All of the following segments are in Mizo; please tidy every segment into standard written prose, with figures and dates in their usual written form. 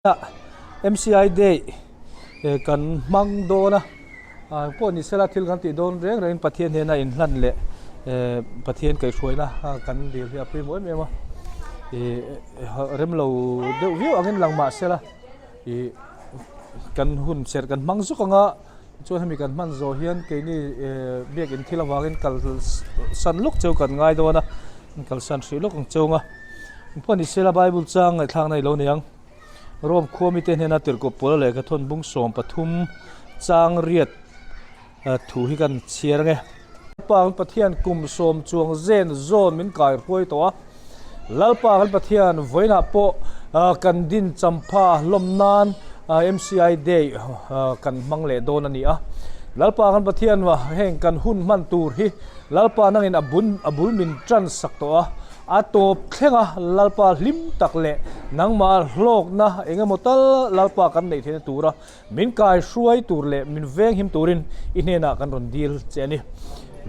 MCI Day kan hmang dawn a, pawh ni sela thil kan tih dawn reng rengin Pathian hnena inhlan leh Pathian kaihhruaina kan dil hi a pawimawh em em a, ih rem lo deuh viau angin lang mah sela ih kan hun serh kan hmang zuk ang a, chuan hemi kan hman zawh hian keini biakin thil avangin kal san lawk cheu kan ngai dawn a, kal san hrih lawk ang cheu ang a, pawh ni sela Bible chang ngaihthlakna i lo nei ang. Rome khua mite hnena tirhkoh pawla lehkha thawn bung 13 chang riat thu hi kan chhiar ange. Lalpa kan Pathian kum sawm chuang zen zawn min kai hruai tawh a, Lalpa kan Pathian vawiinah pawh kan din champha hlawm nan MCI Day kan hmang leh dawn a ni a. Lalpa kan Pathian heng kan hun hman tur hi Lalpa nangin a bul min tan sak tawh a, A tawp thlenga Lalpa hlim tak leh nangmah hlawkna eng emaw tal Lalpa kan neih theihna tura min kai hruai tur leh min venghim turin i hnenah kan rawn dil che a ni.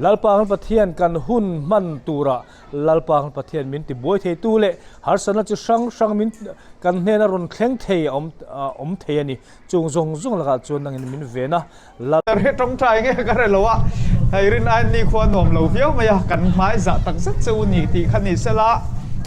Lalpa kan Pathian kan hun hman tura Lalpa kan Pathian min tibuai theitu leh harsatna chi hrang hrang min kan hnena rawn thleng thei a awm awm thei a ni. Chung zawng zawng lakah chuan nangin min ven a, Lal. Ka hre tawngtai nge ka hre lo a, hei rin aiin ni khua nuam lo viau mai a, kan hmai zah tak zet che u ni tih kha ni sela,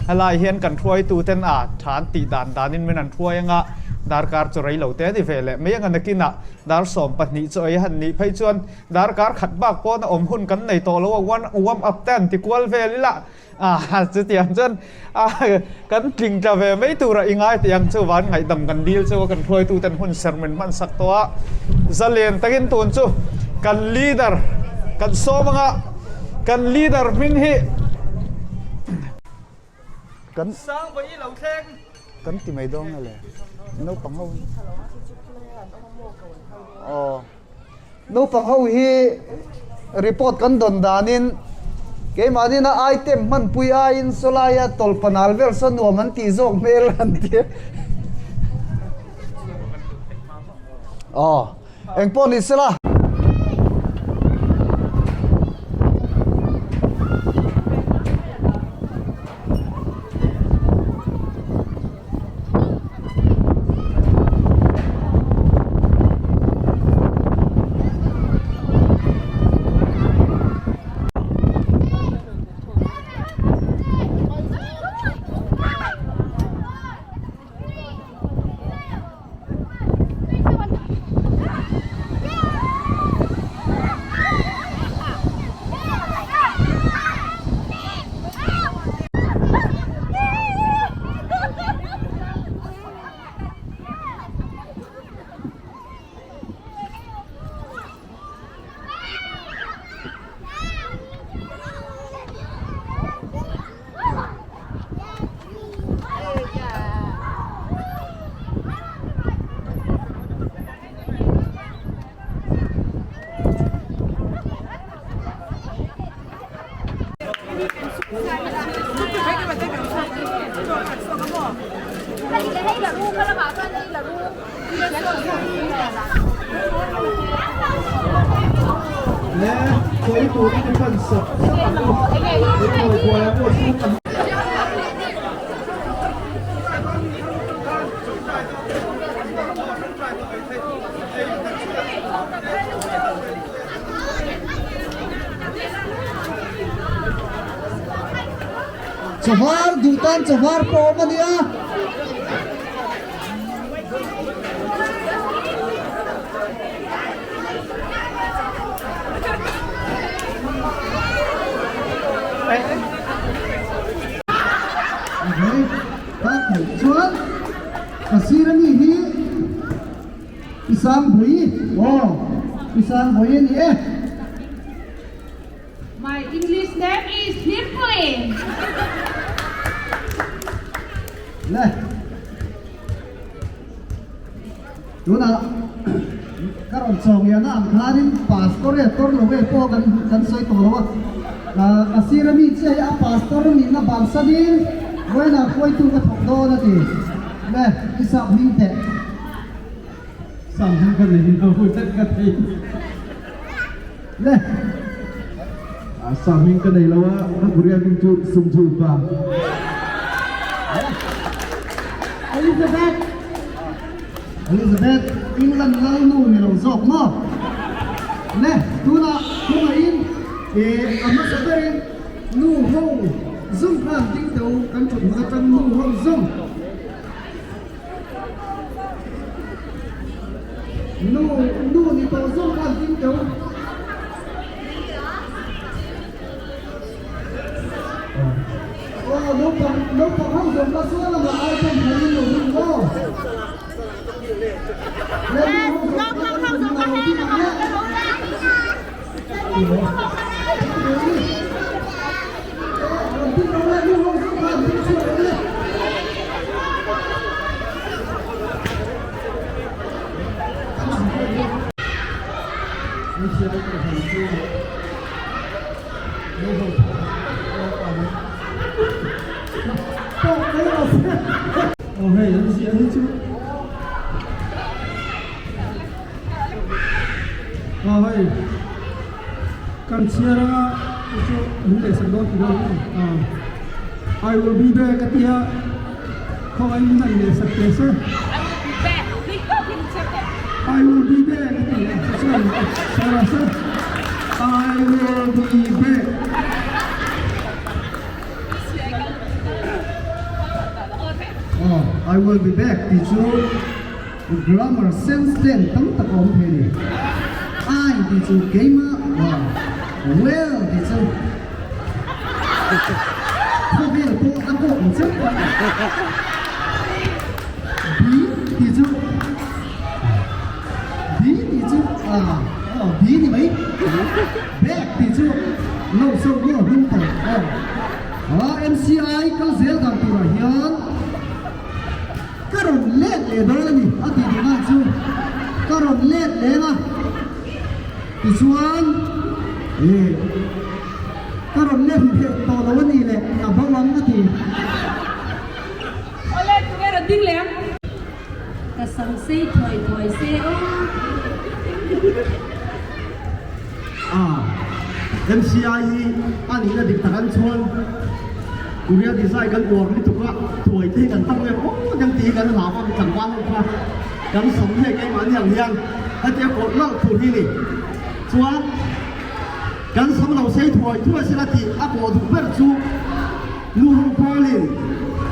helai hian kan hruaitu ten a than tih dan danin min an hruai anga, darkar chu rei lo te a ni ve leh mai anga nakinah dar 12 chaw ei han nih phei chuan darkar khat bak pawn a awm hun kan nei tawh lo a, one warm up te an ti kual vel ila. A chutiang chuan a kan tling tla ve mai tura i ngai tih ang chu van ngaihdam kan dil chu kan hruaitu ten hun ser min hman sak tawh a, zalen takin tun chu kan leader kan sawm anga kan leader hming hi Kan kan ti mai dawn nge le naupang ho hi aw. Naupang ho hi report kan dawn danin keimahnin a item hmanpui aiin sawlaia tawlhpanal vel saw nuam an tih zawk hmel an ti a. Aw, engpawh ni sela. Chawhar duh tan chawhar pawh awm a nia. Chuan ka sir a nih hi I Sangbawi aw I Sangbawi a ni e. My English name is Hlimpuii. Le tunah ka rawn chawngiahna ang khanin pastor e tor lo e pawh kan kan sawi tawh lo a, ka sir a mi chiah hi a pastor nihna bansanin vawiinah hruaitu ka thawk dawn a ti. Le i sap hming teh. Sap hming ka nei lo vek ka thei. Le. Sap hming ka nei lo a, ka Korea hming chu Sungju pa. Elizabeth. Elizabeth, England lalnu ni lo zawk maw? Le, tunah khawngaihin a hmasa berin nu ho zum khan ding teh u, kan thut hmun atang nu ho zum. Nu, nu ni tawh zawk khan ding teh u. Aw naupang naupang ho zawm la chuan amah ai pawm thei in lo ring maw? Le nu ho zawm kha kan lo ding ang le. Rawn ding lo le nu ho zawm kha an ding chhuak ang le. Kan chhiar anga chu chu min lehsak dawn ti dawn a I will be back a tia khawngaih min han lehsak teh se I will be back a ti a chuan chhiar ang se I will be back. Aw, I will be back tih chu grammar sense ten tam tak a awm thei a ni. I tih chu keimah, aw, will tih chu khawvel pawh a kawk ang chiang a. Be tih chu be tih chu aw, be ni mai. Back tih chu lo so maw hnung tawh aw. A MCI kal zel dan turah hian ka rawn let leh dawn a ni a tih duh nan chu ka rawn let leng a tichuan eh ka rawn let leh tawh lo a ni leh ka bo ang a ti. Awle tunge rawn ding leh ang. Ka sam sei thuai thuai se aw. A, MCI hi a nihna dik tak an chuan Korea design kan uar lutuk a, thuai te hi kan tam em aw deuh tih hi kan hlau a, tlangval ho kha kan sam hei keimahni ang hian hetia kawlh lalh tur hi ni. Chuan kan sam lo sei thuai thuai sela tih a kawh duh ber chu Nu ho pawlin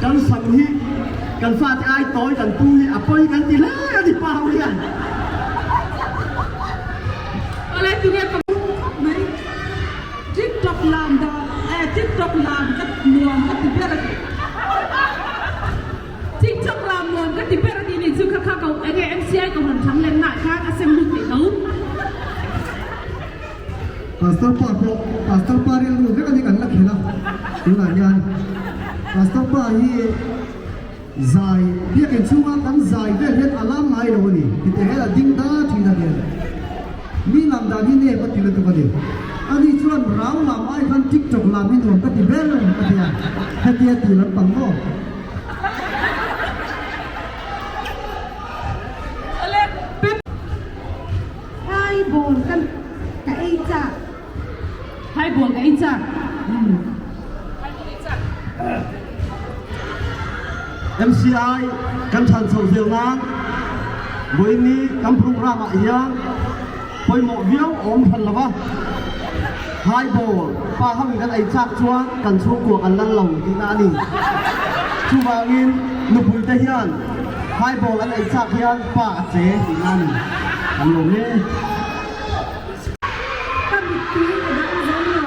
kan sam hi kan fate ai tawi kan pu hi a pawi kan ti hle a ni pa ho hian. Awle tunge ka mai tiktok lam dan eh tiktok lam ka nuam ka ti ber a ti tiktok lam nuam ka ti ber a ti nih chu kha kha ko enge MCI ko han thang lem nah khan a sem lut theih tho. Pastor pa pawh Pastor pa rilru vek a ni kan la khelh a tunah hian Pastor pa hi zai biakinn chhunga kan zai vel hian a lam ngai lo a ni tite hian a ding da thin a nia mi lam dan hi nep a ti lutuk a ni ani chuan rau lam ai khan tiktok lam hi nuam ka ti ber a tia hetia ti lampang maw. Highball ka ka ei chak. Highball ka ei chak. MCI kan than chho zel nan vawiini kan program ah hian pawimawh viau a awm hran lo va, highball pa ho in kan ei chak chuan kan chhungkua kan lal lo tihna a ni. Chuvangin nupui te hian Highball an ei chak hian pa a che tihna a ni. An lo hle. Ka mittui ka dang zo lo.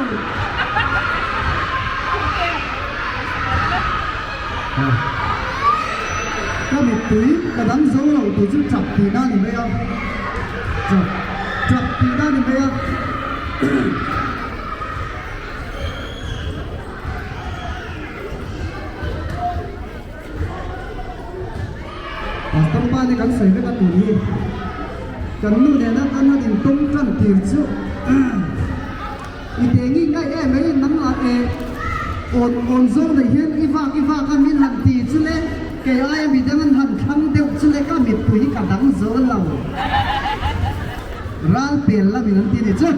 Ka mittui ka dang zo lo tih chu chak tihna a ni mai a. Chak, chak tihna a ni mai a. Pastor pa te kan sawi vek a tur hi kan nu nena kan han intawng tan tir chu i te ngi ngaih em mai nang lah e awn awn zawng nei hian i vak i vak a min han ti chu le kei aia midang an han thlang deuh chu le ka mittui hi ka dang zo lo ral pel lamin an ti ni chu.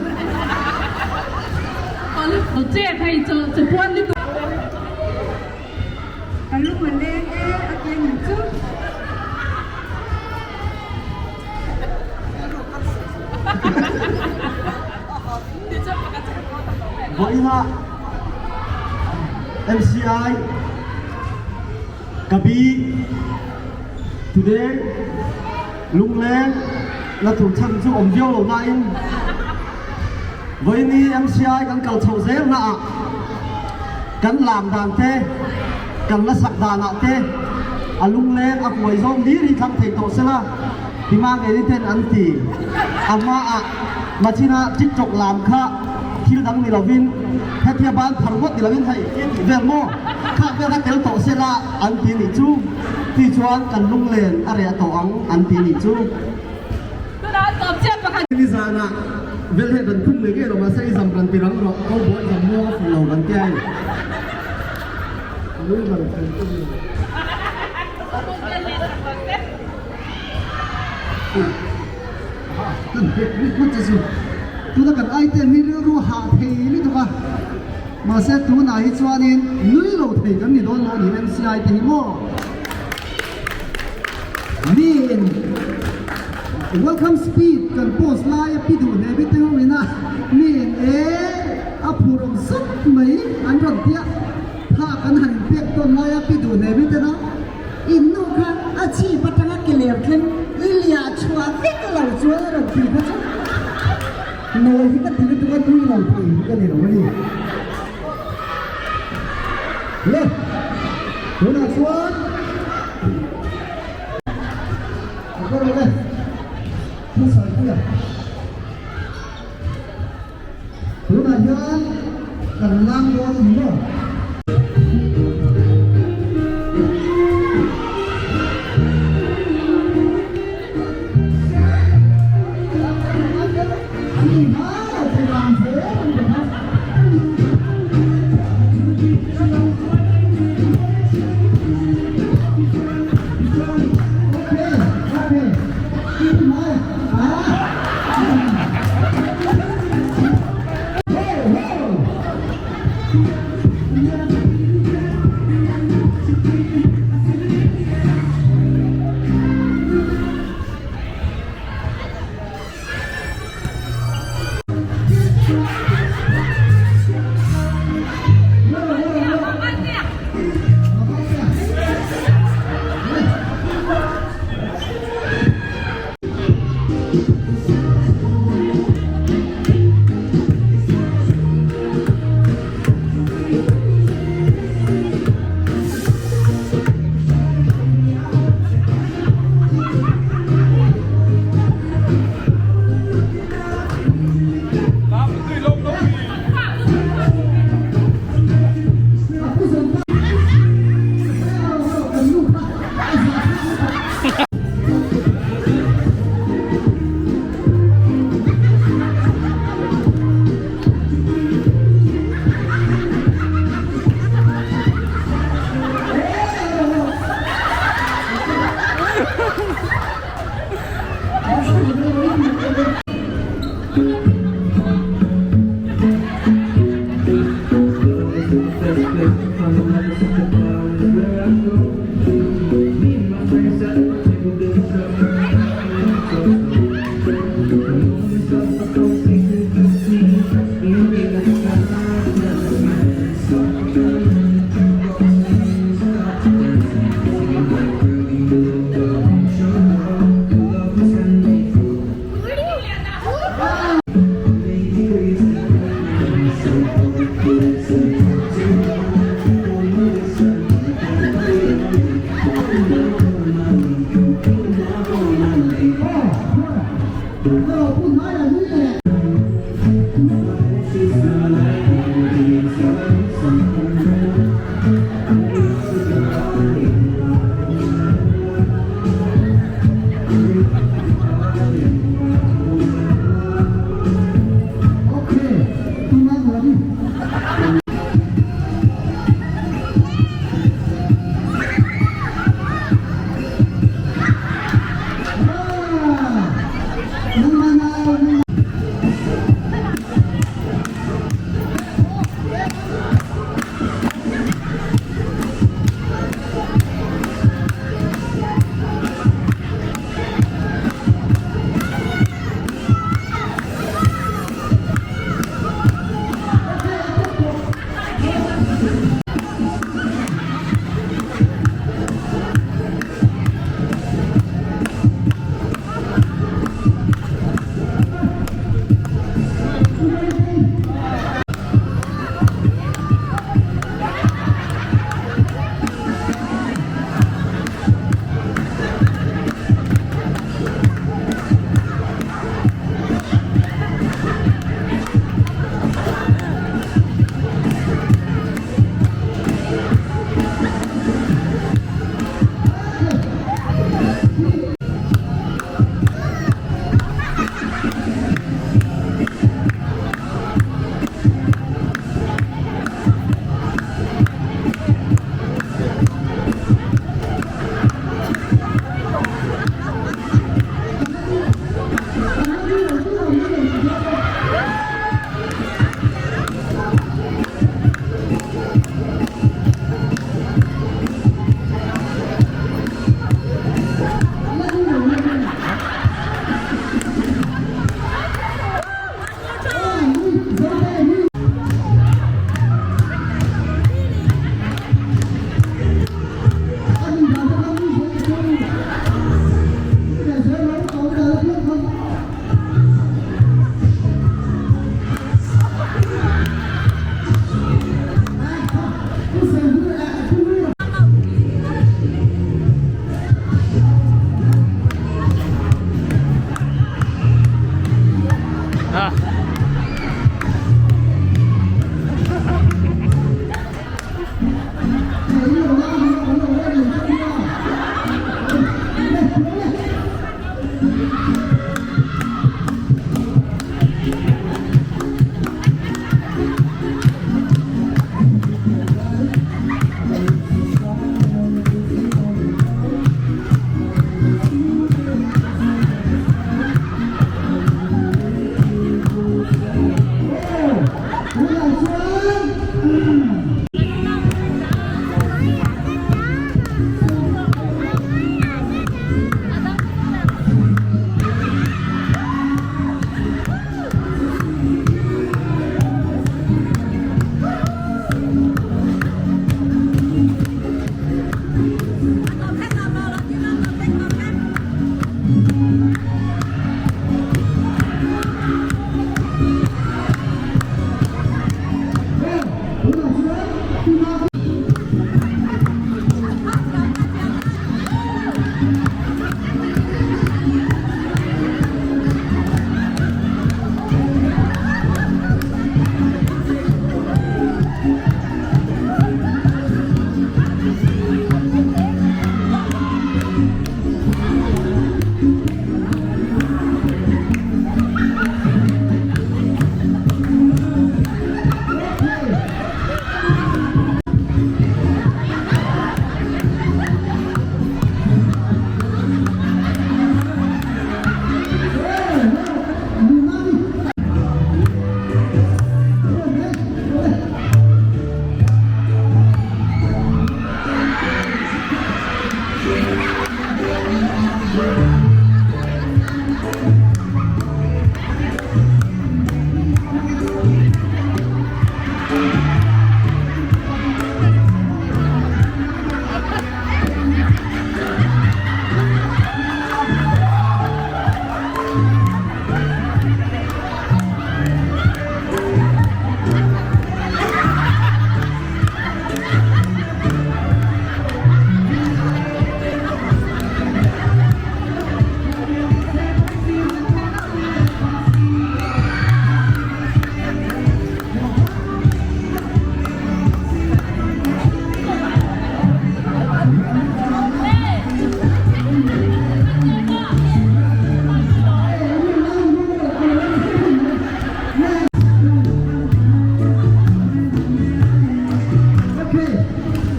Ka lung a leng e a ti a nih chu. MCI ka bi today lungleng la tur chhan chu awm viau lo nain vawiini MCI kan kal chhoh zel hnaah kan lam dan te kan la sak danah te a lungleng a kuai zawng hlir hi thlang thei tawh sela tima ngei ni ten an ti a hmaah Machina TikTok lam kha thil dang ni lovin hetia ban phar ngawt ni lovin hei i tih vel maw khak vel kha tel tawh sela an ti nih chu ti chuan kan lunglen a reh tawh ang an ti nih chu. Tunah an tawp chiah pakhat. Nizanah vel hian kan khum ngei ngei lo mahse i zam kan ti rang rawh ko buai zam muang a fuh lo kan tia hei. Nui ran thei ka ni. Kan hek rik ngawt che chu. Tuna kan item hi rilru hah thei lutuk a, mahse tunah hi chuanin nui lo thei kan ni dawn lo a ni MCI te hi maw? Miin welcome speed kan post laia pi duh hle bik te ho ina miin e a phur awm zat mai an rawn tia thla kan han inpek tawn laia pi duh hle bik tena In nu kha a chhip atanga ke ler thleng i liah chhuah vek lo chuan a rawn ti kha chu Nawi hi ka ti lutuk a nui lo thei hi ka ni lo a ni. Le, tunah chuan a ka rawh le, thu sawi pui a. Tunah hian kan lang dawn a ni maw?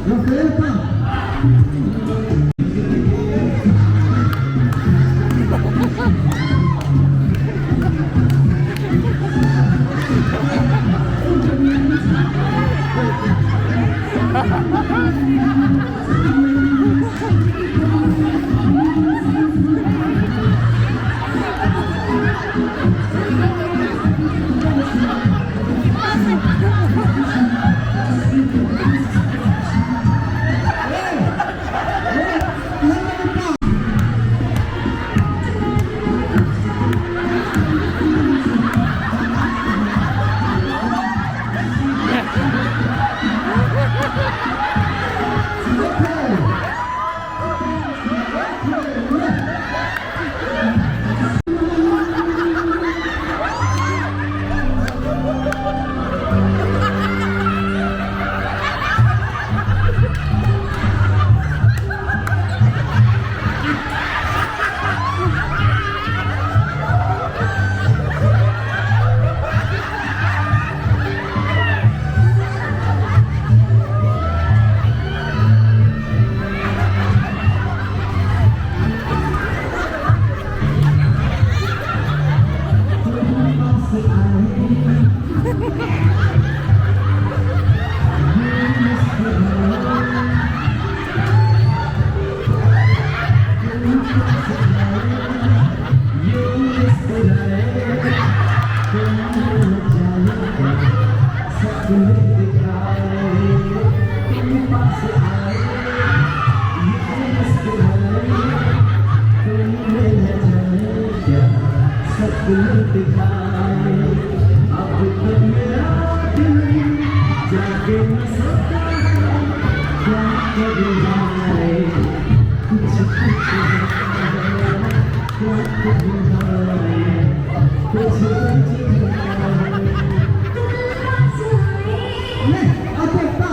Rafael pa. A pek ta.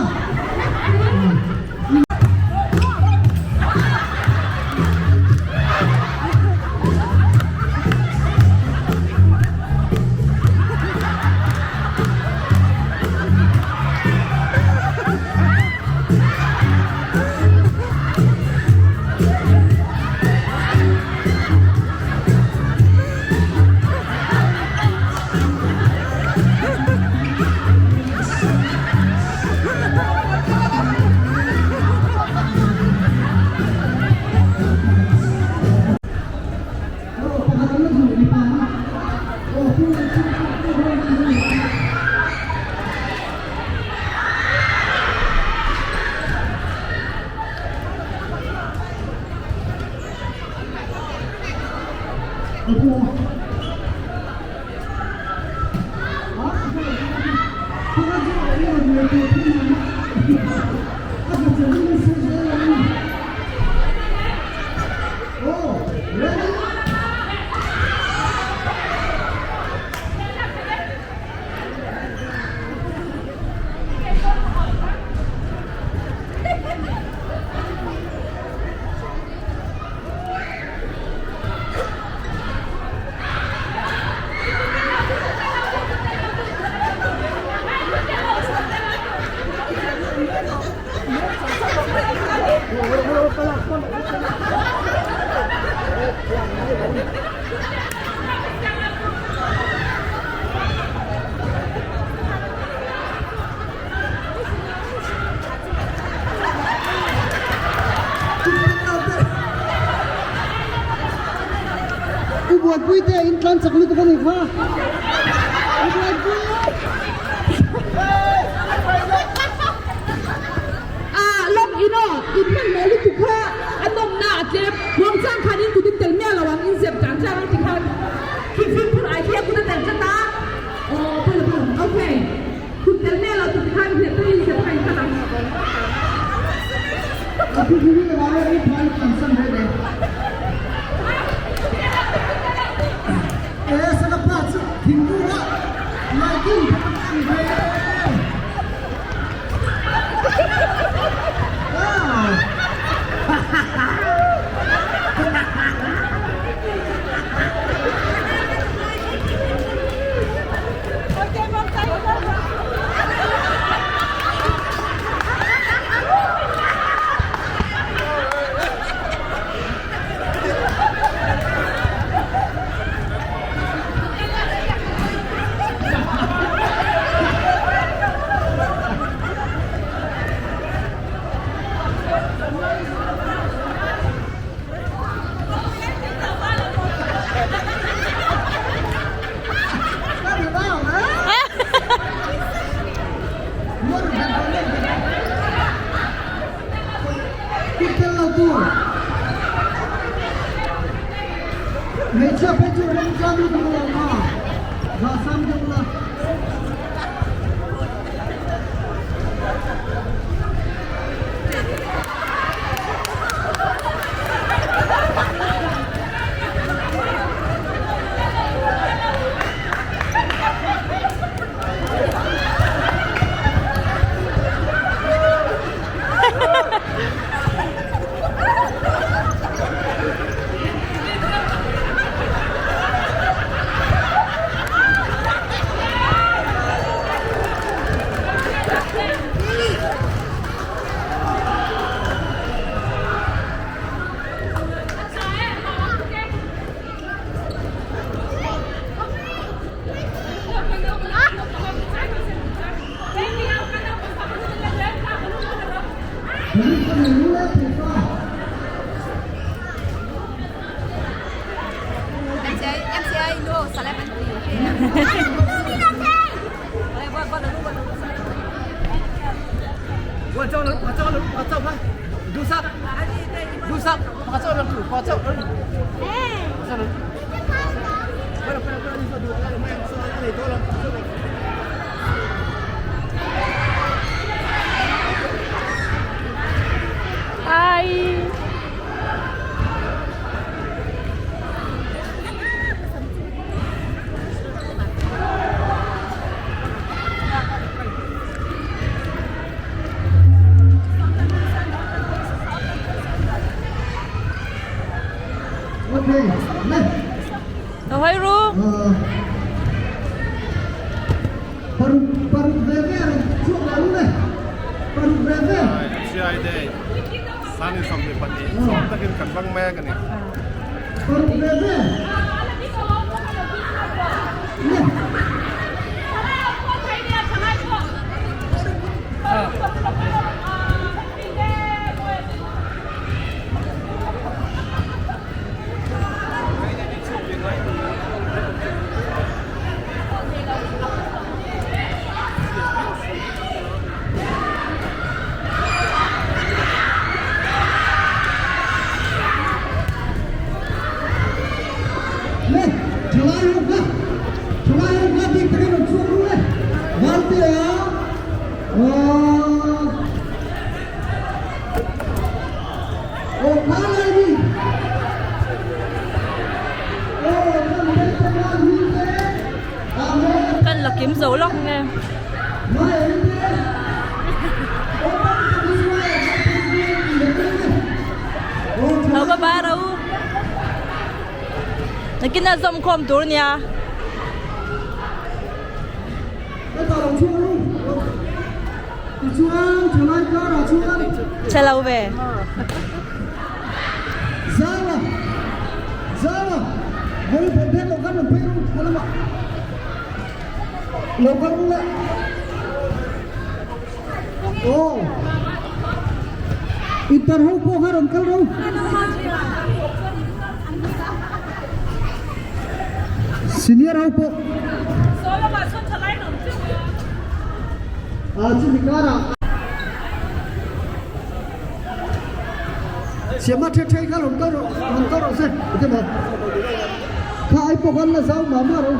I buaipui te in tlan chak lutuk a ni kha. I buaipui e. A lawm in aw, in hman maw lutuk kha a nawmna a tlem. Muangchang khan in kut in tel miah lo ang, in zep tlang tlang ang ti khan khi fimkhur ai khi a kut a tel tlat a. Aw pawi lo pawi lo, okay. Kut tel miah lo tur ti khan nghet deuhin zep kha in kal ang. A thu thu hi ka ngai a, i phai tlan san reh reh. E saka pa chu thingkung ah laiking kha ka hman ve. Kut tel lo tur. Hmeichhia phei chu remchang lutuk a lo kha. Zahsam deuh la. Sangin 22 nuam takin kan hmang mek a ni. Le, thalai ho kha, thalai ho kha bik takin rawn chhuak ru le. Valtea, aaa, aw hma lai mi, aw kan Benjamin hi te, Kan la kim zo lawk nge. Lo ba ba ro. Nakin a zawm khawm tur nia. Chhe lo ve. Zara Zara Vawi pawh phek lo khan rawn phei ru a lamah lo kal ru le aw inter ho pawh kha rawn kal ro senior ho pawh a chumi karah Siama the the kha rawn kal rawh rawn kal rawh se ati maw kha ai pawh khan la zau mah mah rawh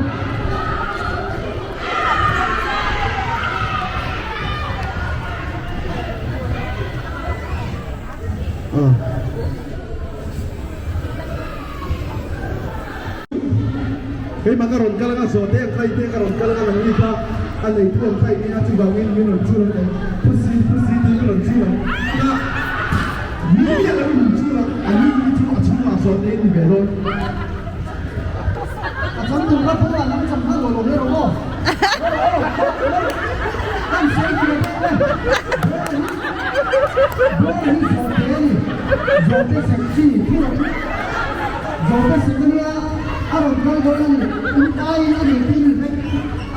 Keimah ka rawn kal anga zawhte ang kai te ka rawn kal anga nangni kha a leitu ang kai nia chuvangin min rawn chul ang phusi phusi tiin min rawn chul ang a ni miah lo in min chul ang a ni ni chu a chhungah zawhte in ni ve dawn. A chang tur kha pawh a lam chang kha lawh lo hle rawh aw. Kan sawi tur bawk e. Ball hi zawhte a ni. Zawhte sek chi thil awm. Zawhte sek a nia a rawn kal dawn a ni. In aiin a ni tih ni vek.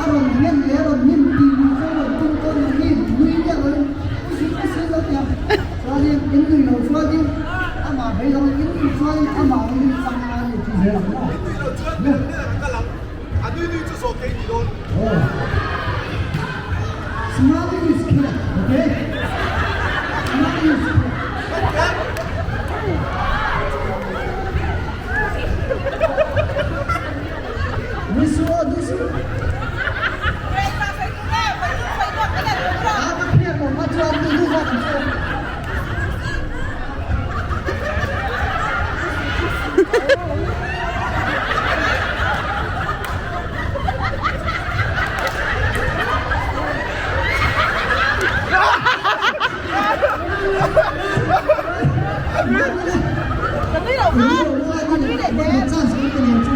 A rawn ngen leh a rawn hnim tih ni chu a rawn tum dawn a ni. Nui miah loin usi usi lo tia. Chuanin in nui lo chuanin amah beidawng in nui chuanin amah ang in chang a ni tih zel ang maw. In nui lo chuan mi hnenah ka kal ang. A nui nui chu zawh thei ni dawn. Oh. Smiling is killer, okay? Smiling is killer. Chance kan pe lian chu.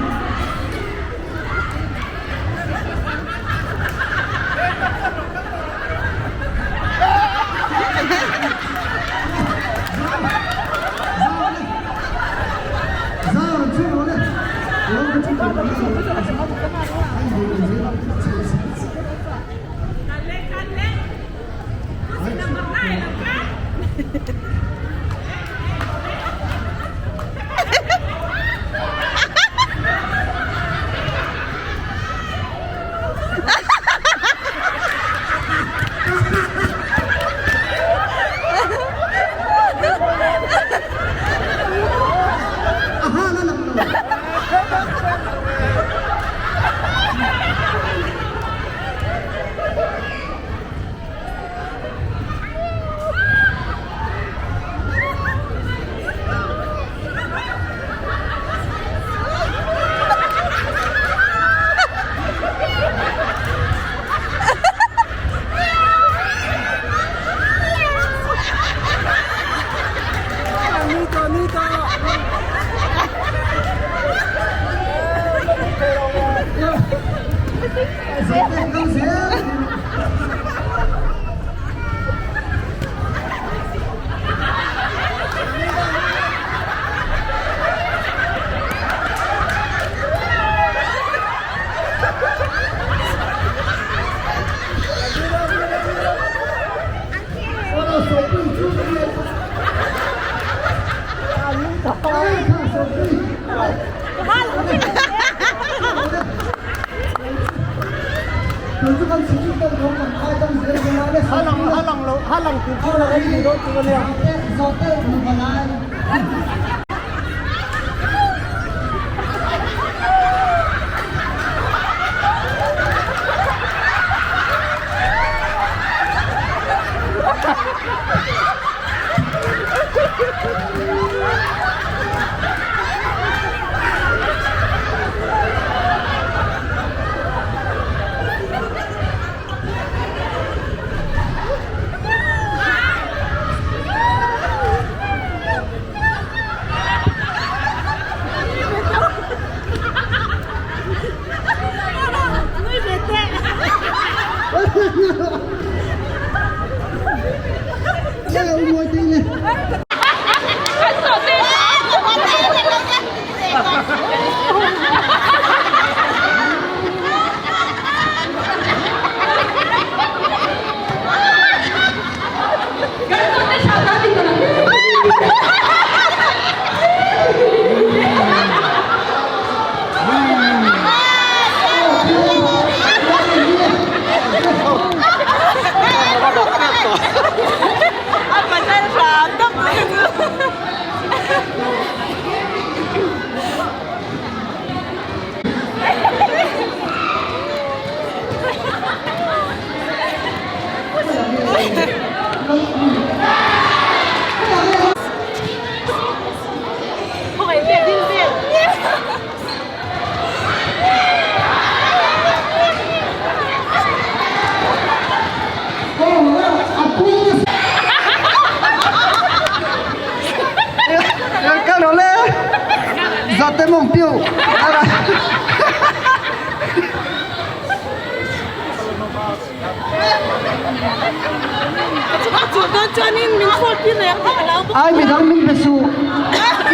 Ai midang min be suh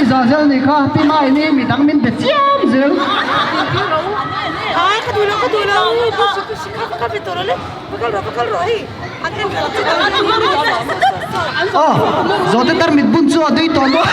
i za zel ni kha pi mai ni midang min be chiam zel. Aw zawhte tarmit bun chu a dui tawh maw.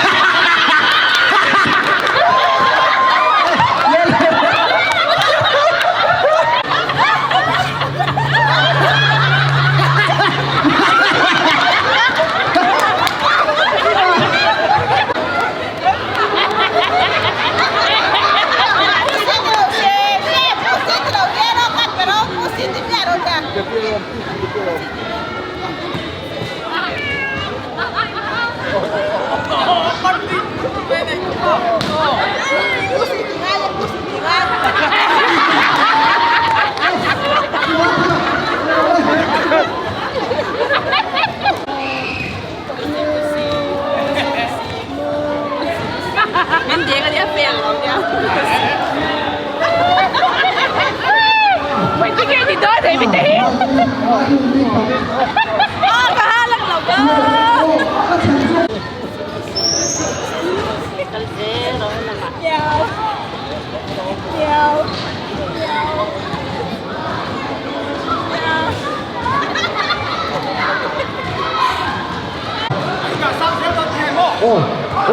Aw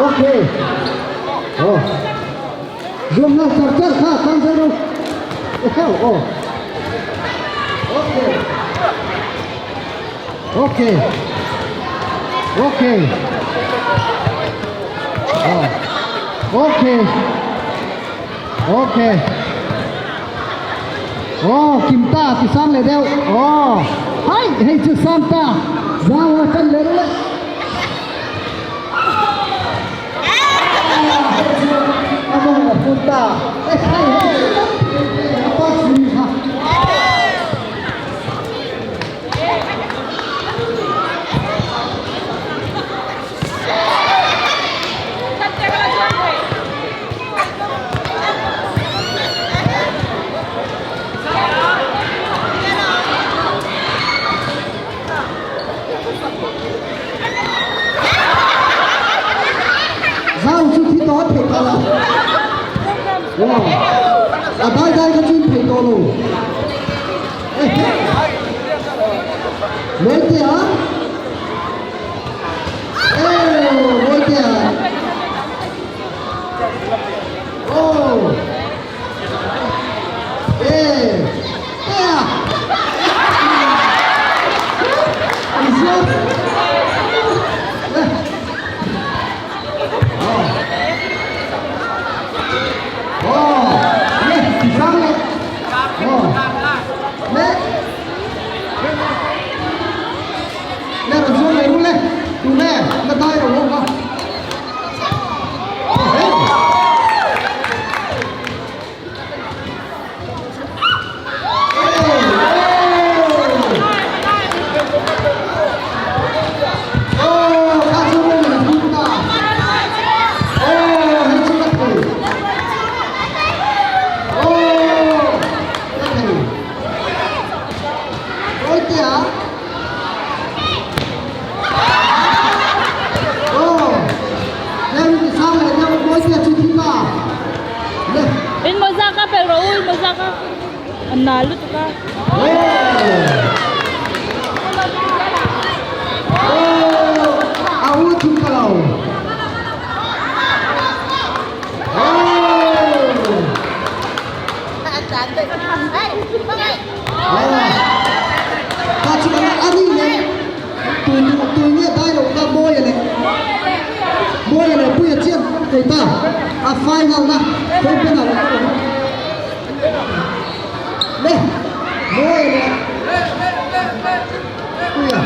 ok aw zuam nghal char char kha tang zel rawh eheu aw ok ok ok aw ok ok aw kim ta ti sang leh deuh aw hai hei chu sang ta zau a tan leh rawh le. A mawng a phun ta e khai hei a pa chhung kha. Zau chu thi tawh a theih tawh lo. Wow. A dai dai kha chu in theih tawh lo. Mawitea. Eh, Mawitea. Oh. In mawza ka pel rawh u, in mawza ka a nal lutuk a. Mawia leh Puia chian thei ta a final na open a le Mawia leh Puia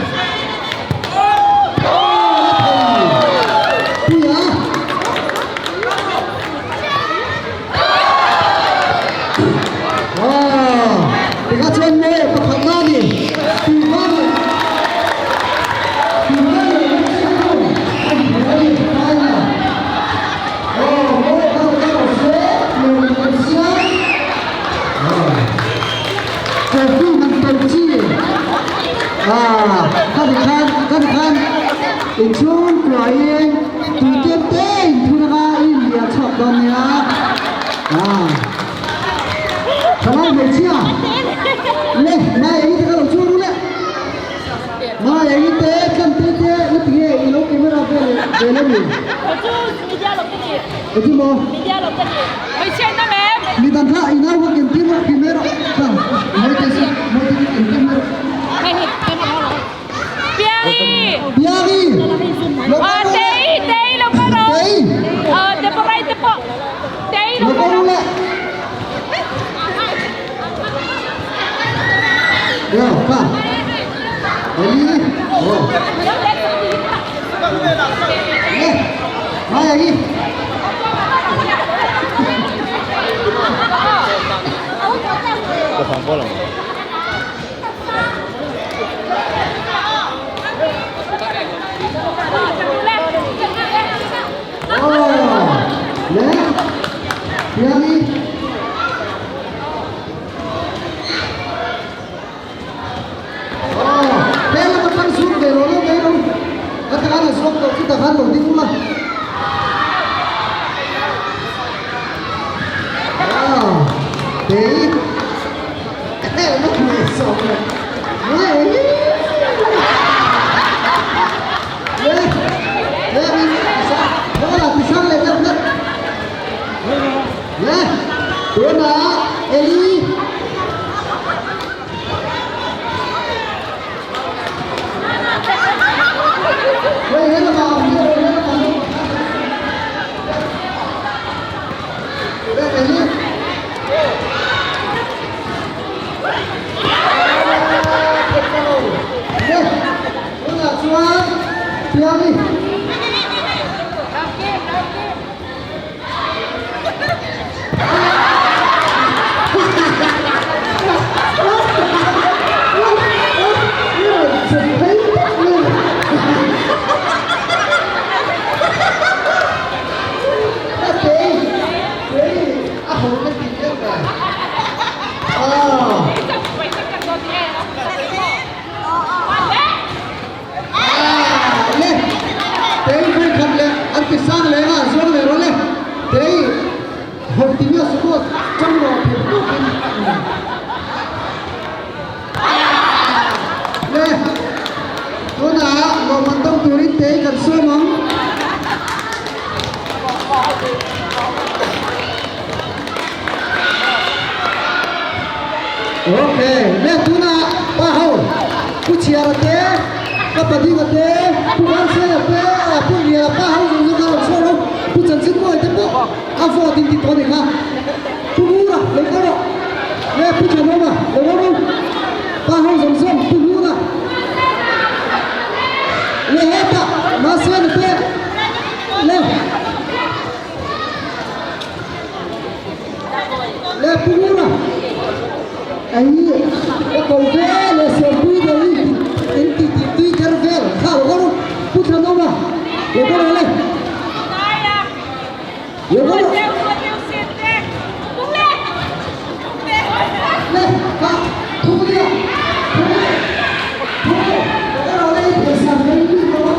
Puia Wow tikah chuan Mawia pakhat na ni Inchhungkuain tuitlem te inthun anga inliah chhuak dawn nia. Thalai hmeichhia le mai eng te ka lo chhuak ru le. Mai eng te tlan te te i ti nge i lo camera vel vel a ni. Eti maw? Mi dang kha i nau kha ken tir rawh ti mai rawh kha mai te si mai te ken tir mai rawh. Piangi! Piangi! Lo kal rawh le. Tei! Tei lo kal rawh. Tei! Te pawh rai te pawh. Tei lo kal rawh le. Yo, pa. Eli. Oh. Le. Mai Eli. Oh. Le. Piangi. ding ula. Wow, tei. Ok, le tuna pa ho pu chiara te ka padinga te pu vansaia te pu ria pa ho zawng zawng kha rawn chhuak lo pu chanchin mawi te pawh a vote in ti tawh a ni kha pu ngura lo kal rawh le pu thanawma lo kal rawh pa ho zawng zawng pu ngura le hetah mahsena te le Le pu Ngura, ei ka ko ve le Siampui deuh in in ti tih tui kher vel kha lo kal u, Pu Thanawma lo kal rawh le, lo kal rawh. Le kha thu nia, thu thu lo kal rawh le i phaisa hmel bik lo a.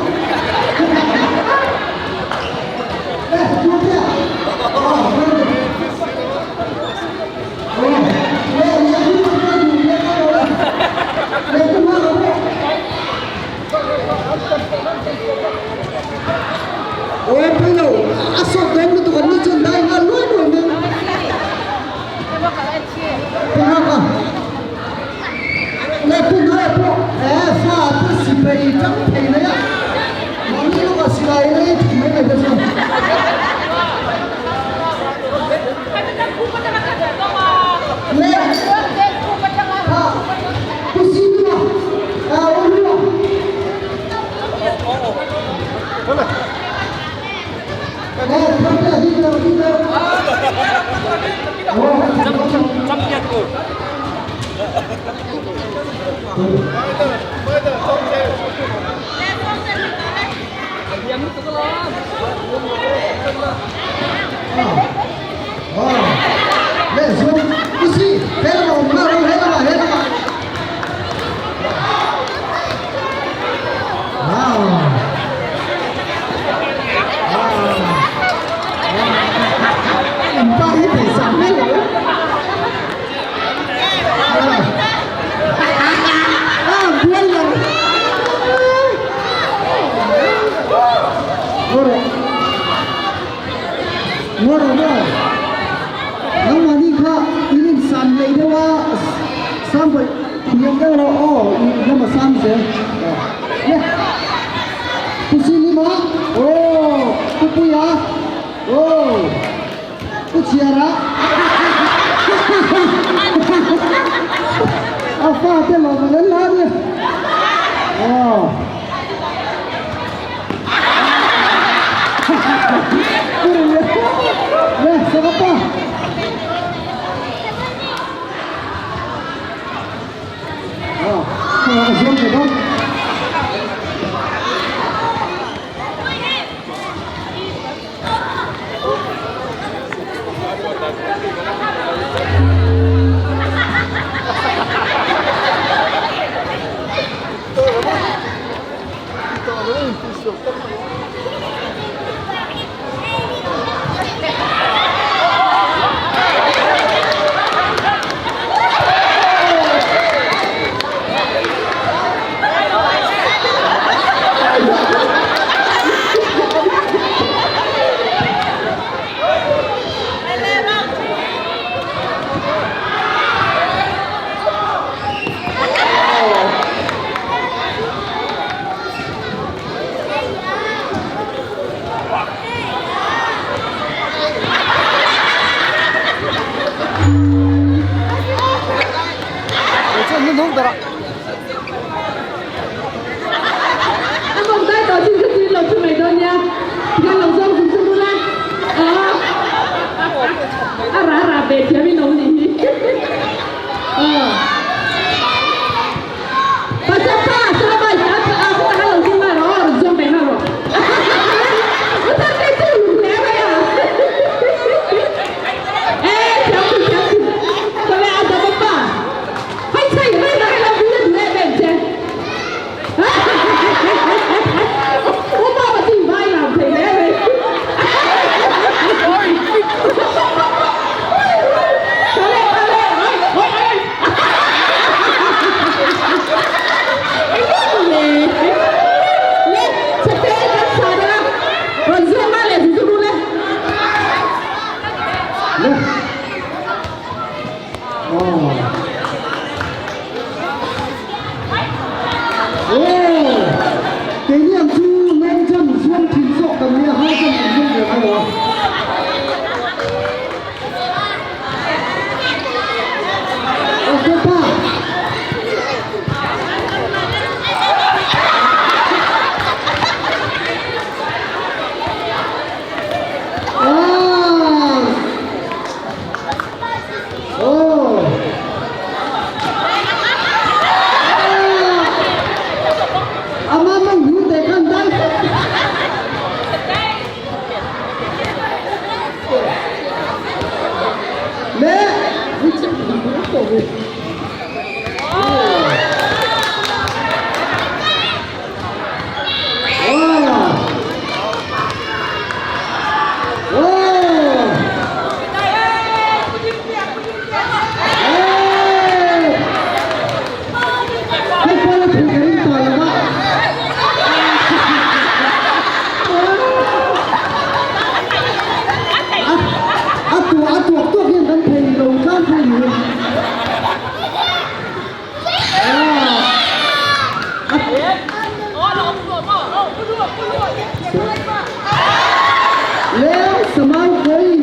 Le samau kawi.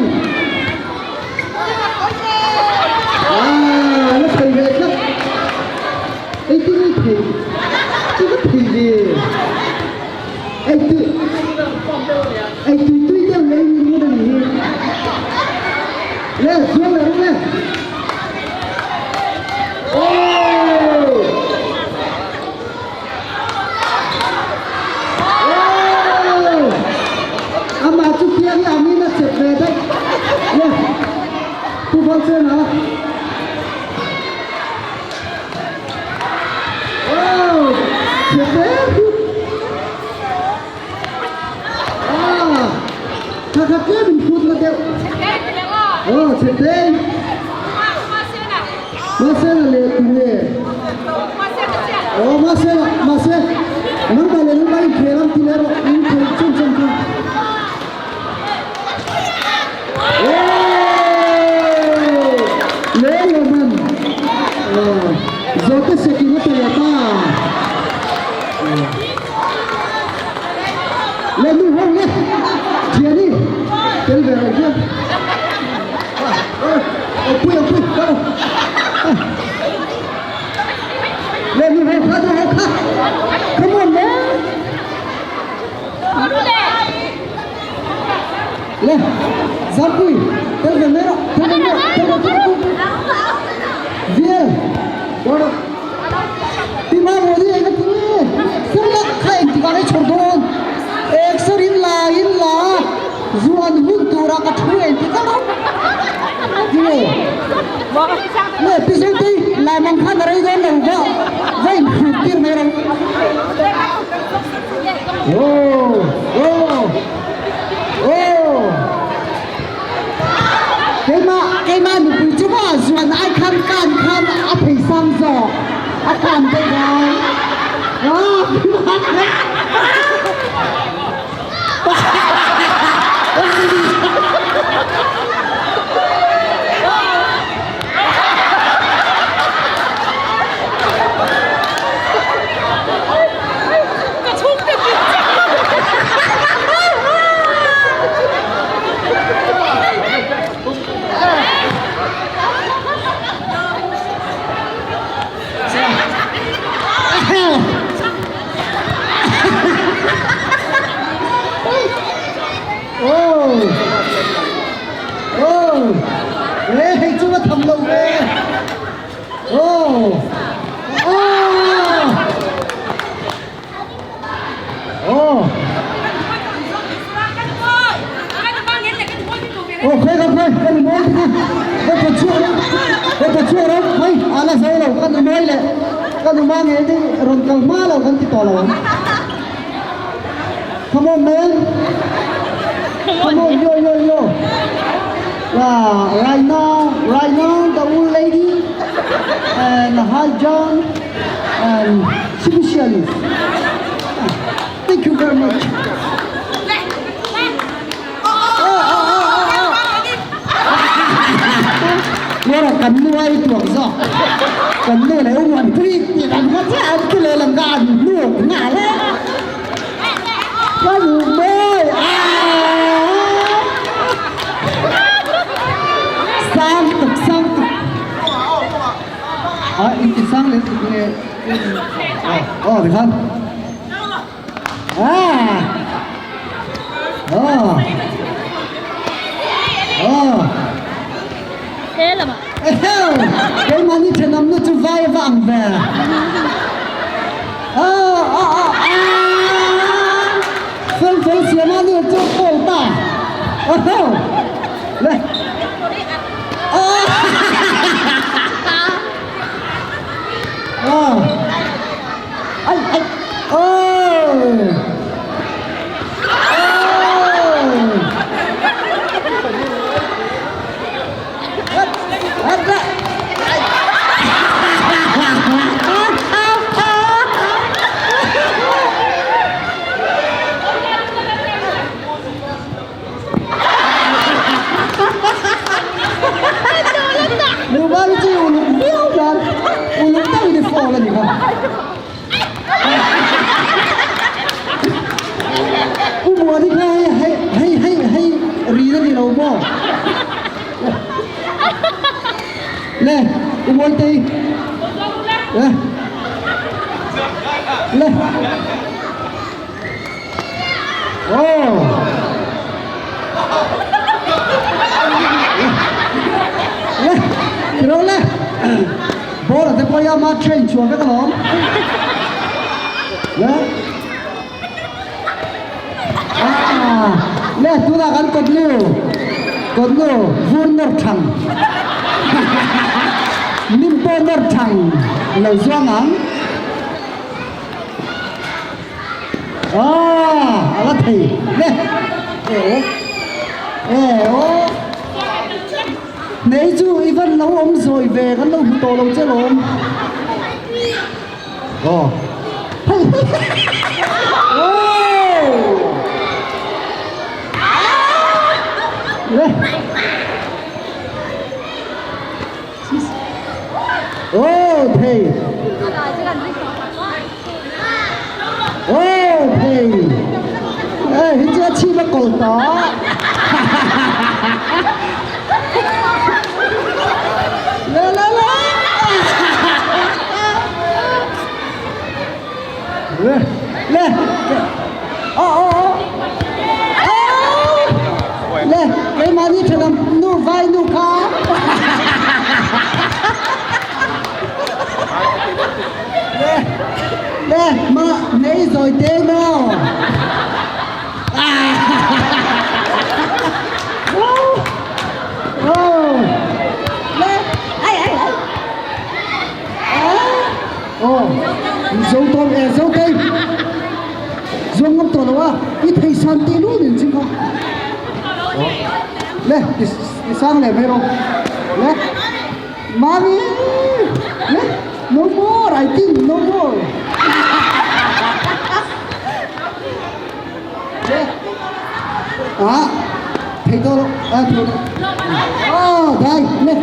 Ah, la thei ve tlat. Ei tu ni thei. Tu ka thei ve. Ei tu. Ei tui tui deuh lei ni ngun ani hi. Le chuang leh rawh le. Oh! Amah chu piang hi angin a chep ve daih. Le, Pu Valchena. Oh, chep ve hu. Ah, kha kha tlem in phut la deuh. Oh, chep te. Masena leh tunge? Aw Masena, mahse nangmah leh nangmah inkhel ang ti leh rawh, inkhel chun chun kha. Aww! Leh leh man. Aw, zawhte sekin a pe leh ta. Leh nu ho le, thiani tel ve rawh hian. Awpui awpui kal Le nu ho kha nu ho kha Come on man Le Zampui tel ve mai rawh tel ve mai rawh tel ve tel ve Viel Ti ma modi eng a ti nge Sir la kha eng tikah nge chhawr dawn Ek sir in la in la Zuan hun tura ka thu eng ti kal Tinge Nge pi Zotei lai mang khan a rei dawn lo va va in hrut tir mai rang Oh oh oh Keimah keimah nupui chu maw zuan ai khan kan khan a phei sang zawk a kan daih lai ah Hei chu va tham lo ve. Oh. Oh. Oh. Oh, khoi ka khoi, kan mawi te kha. Ka ta chhuak rawh. Ka ta chhuak rawh. Khoi, ala zo lo, kan mawi le. Kan ma nge te rawn kal hma lo kan ti tawh lo ang. Come on man. Come on, yo yo yo. Wow, right now, right now the old lady and hi John and specialist. Thank you very much. Mawra kan nu ai tuak zawk kan nu leh u an pui tih kan hma chiah an ti leh lang ka an hnuk nghal e ka nu mawi aaa sang tuk sang tuk a in ti sang leh tuk nge aw tikhan. Ah. Oh. Oh. Eheu. Keimahni thenawmna chu vai va ang ve. Oh, oh, oh, ah. Fel fel siama ni chu kawl ta. Oh. Le. Oh. Oh. Ai ai oh Mobile chu uluk viau dan uluk deuhin i phone a ni kha. Rin a ni lo maw? Le, U Mawitei. Le. Le. Oh. Le, tiro le. Ball a te pawh hi ama train chhuah vek alawm. Le. Ah, le tunah kan kawtnu, kawtnu vur nawr thang. Lim pawh nawr thang lo zuang ang. Ah, a la thei. Le, e aw, e aw. Nei chu i van lo awm zawi ve kan lo hmu tawh lo che lawm. Aw. Le. Oh, thei. Oh, thei. Ê, hi chu chi ma kol ta. Le le le. Le le. Oh oh oh. Le, keimahni thenawm nu vai nu kha. Le, le, ma nei zawi te maw. Oh, le, ai ai ai. Oh, zo tawn e zo tei. Zuang ngam tawh lo a, i thei san tih lu nen ching kha. Le, i sang leh mai rawh. Le, mami, le, no more, I think no more. Le, ah, thei tawh lo, ah, thei tawh. Oh, dai, le.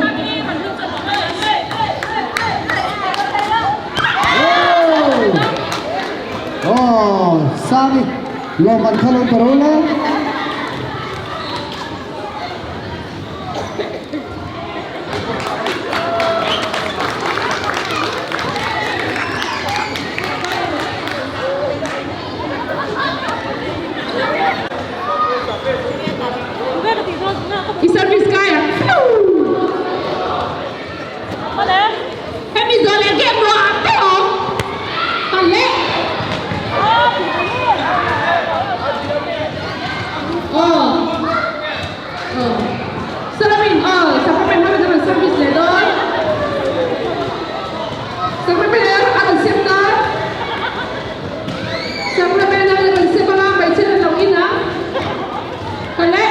Oh, Sami, lawm an kha lo ka ro le. I service kai a. Hemi zawh leh game ruah ang te awm. Kal leh. Aw. Aw. Salamin aw Sacramento ho hian service leh dawn. Sacramento a rawn sem dawn. Sacramento a rawn sem anga hmeichhe an lo in ang. Kal leh.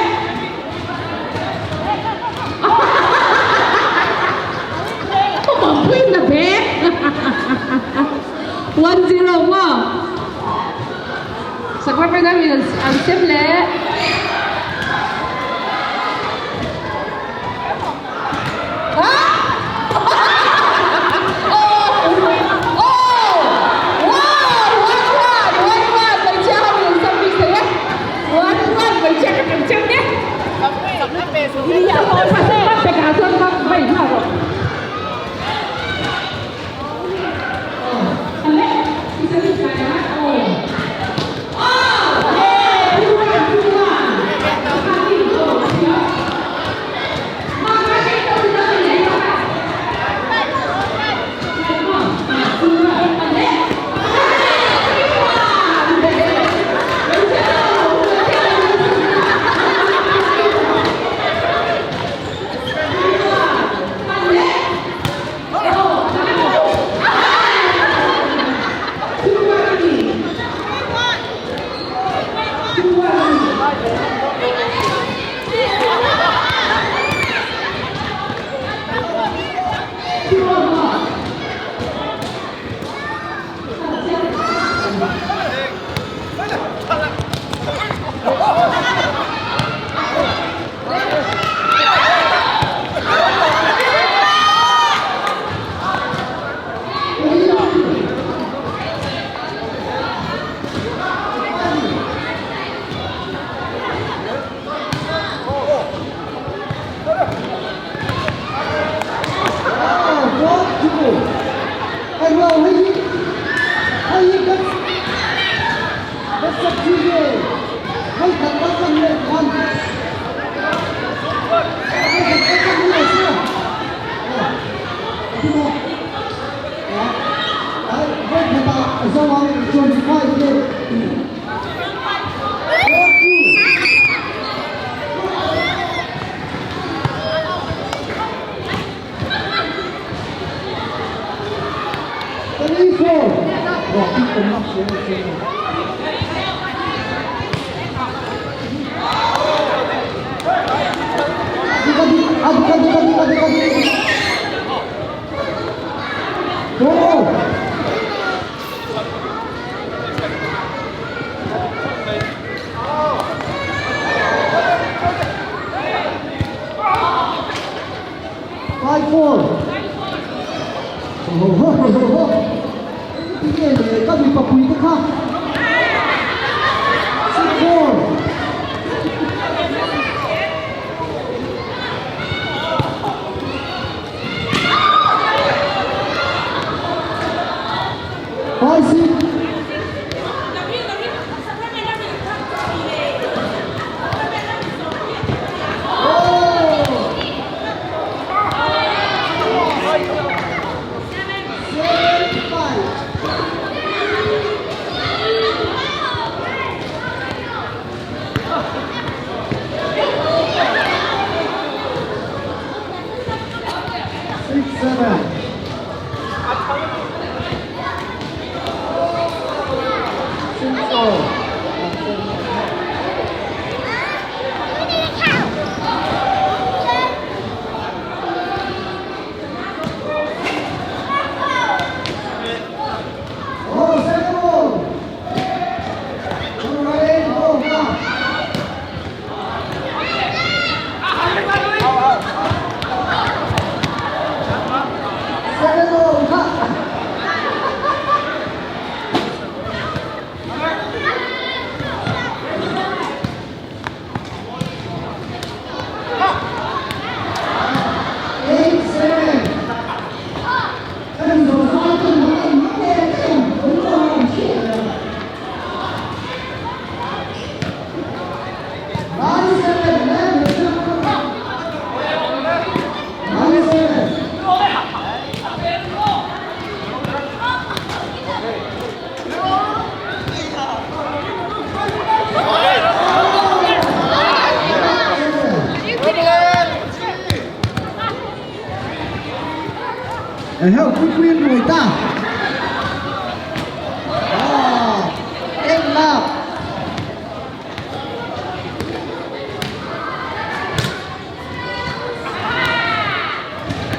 1-0 maw? Sacramento in an sem leh. ho ho. Tinge le ka mipa pui te kha. 6 4. 5 6. 6 7. 6 4. Oh, second ball. Alright, oh, ha. Second ball, ha. 8 7. Kan zo fai ten mai mai em em em 9 7, 9 7. Heo pui pui người ta. Ah, 8 love.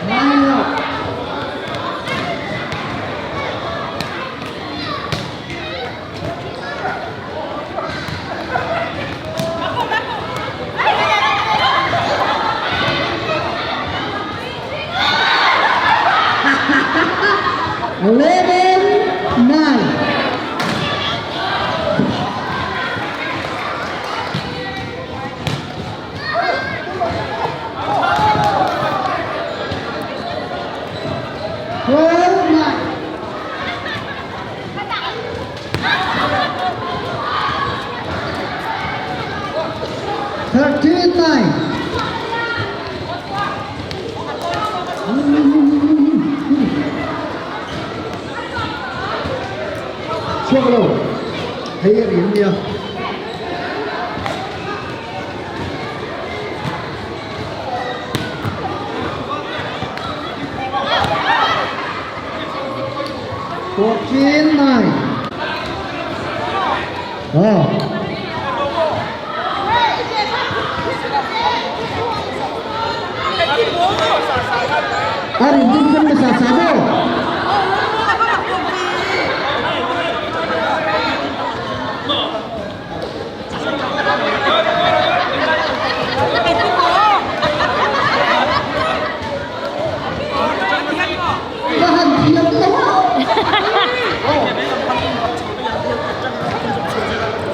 9 love. 11 9. 12 9. 13 9. Chhuak lo. Hei a rin nia. 14 9. Oh. A rin din kan masa sabo. Ka han thiam lo.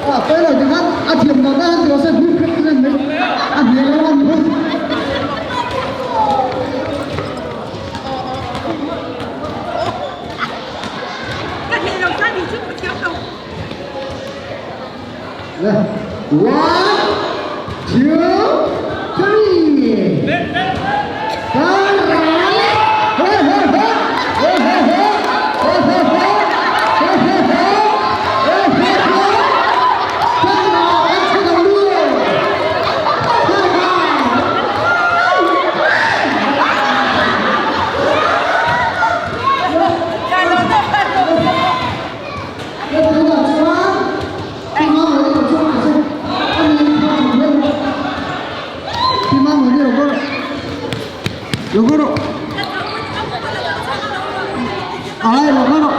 Ah, pero di kan a thiam na na ti se bi khit nen mai. A hne lo an bu. One, two, three. Hey, hey, hey. Hey, hey, hey. Hey, hey, hey. Hey, hey, hey. Hey, hey, hey. Come on, let's go, Leo. Come on. Logoro. Ai logoro.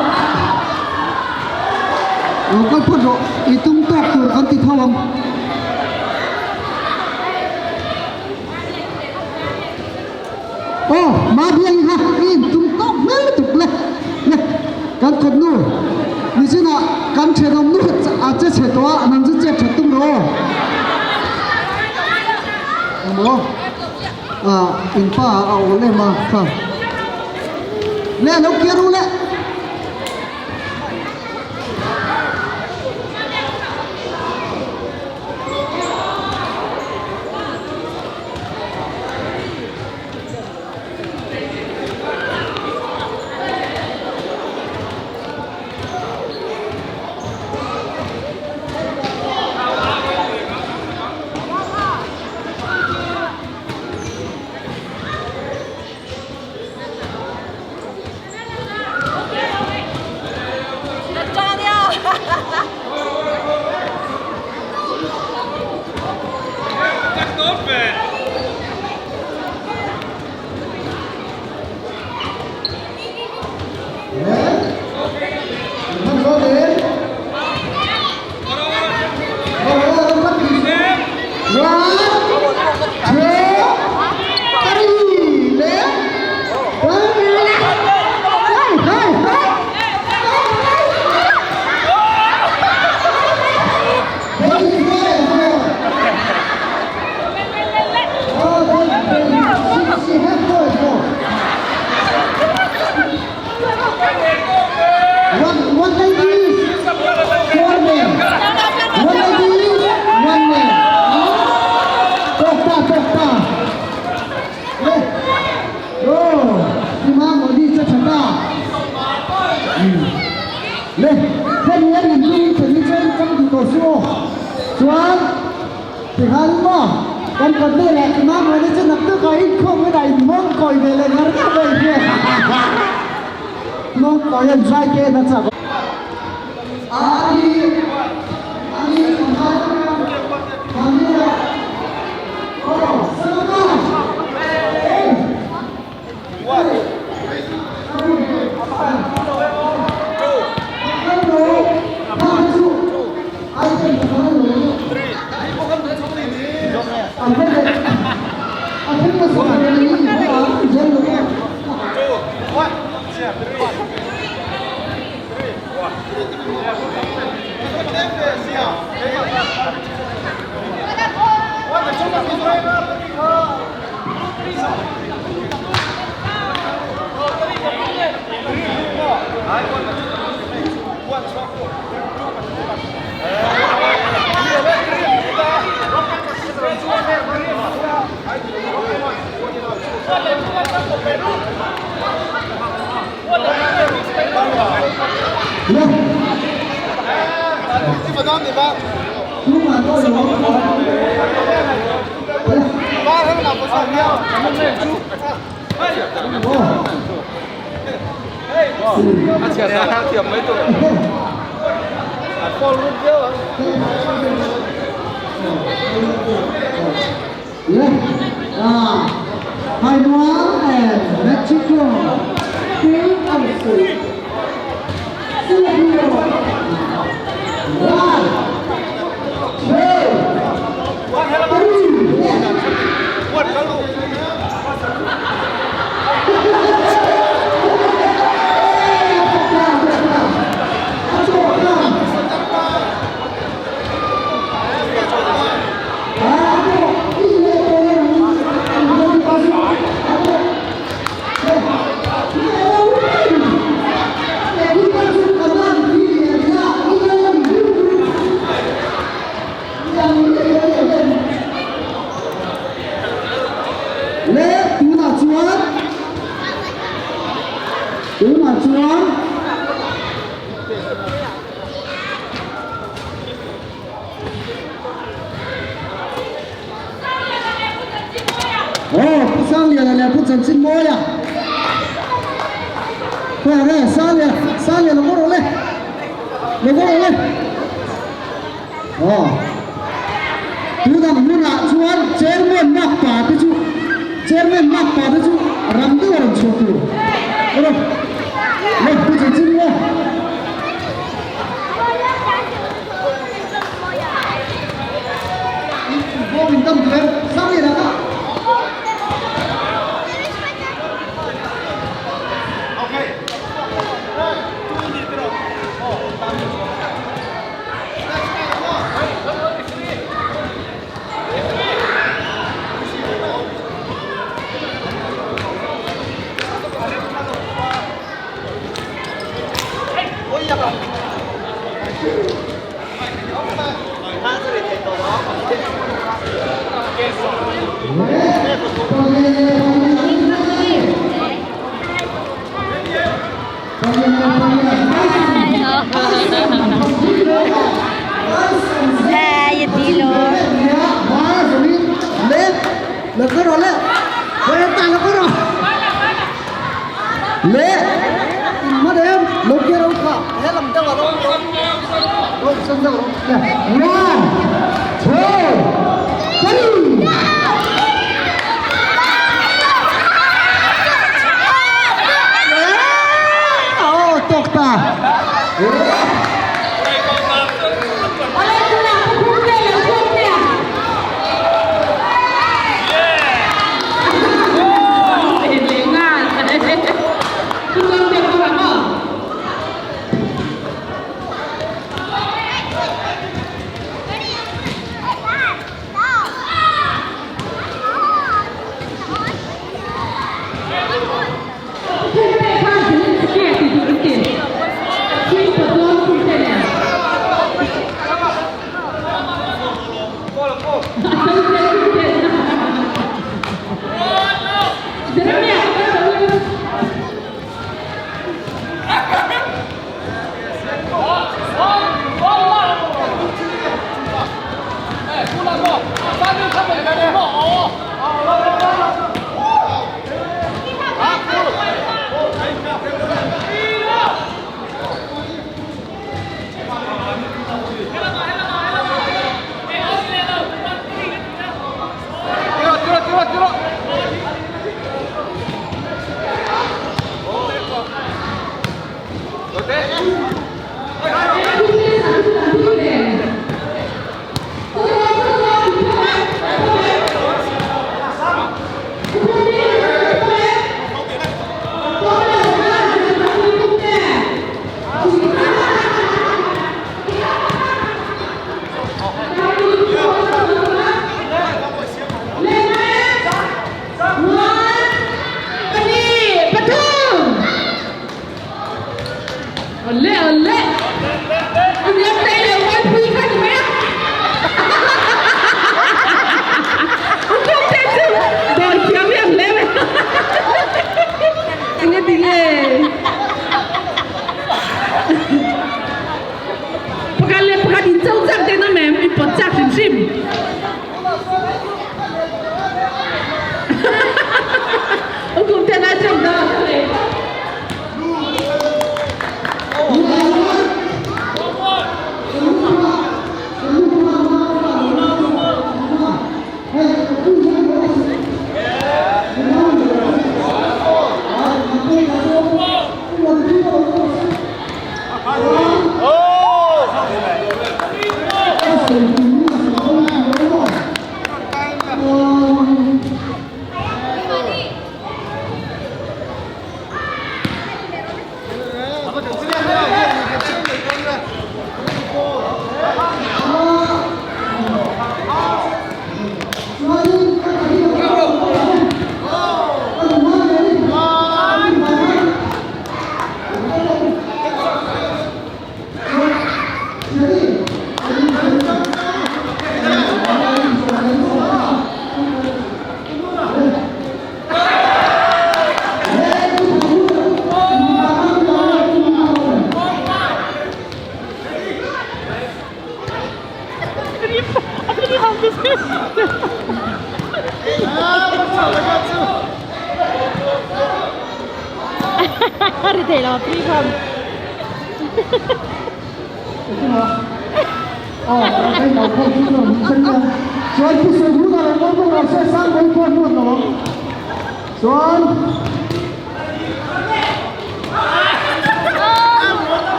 Local phot ro i tum tawk tur kan ti tho ang. Aw ma biang kha i tum tawk hmel lutuk le. Kan kawt nu nichinah kan thenawm nu a che chhe tawh a, nang chu chet that tum rawh aw. Emaw ah in pa a awl em a kha. Le lo kiar u le. Lo kal rawh le. Hetah lo kal rawh. Le in hman em lo ke ro kha he lam deuh ah lo lo sen deuh rawh. One, two, three. Aw tawk ta.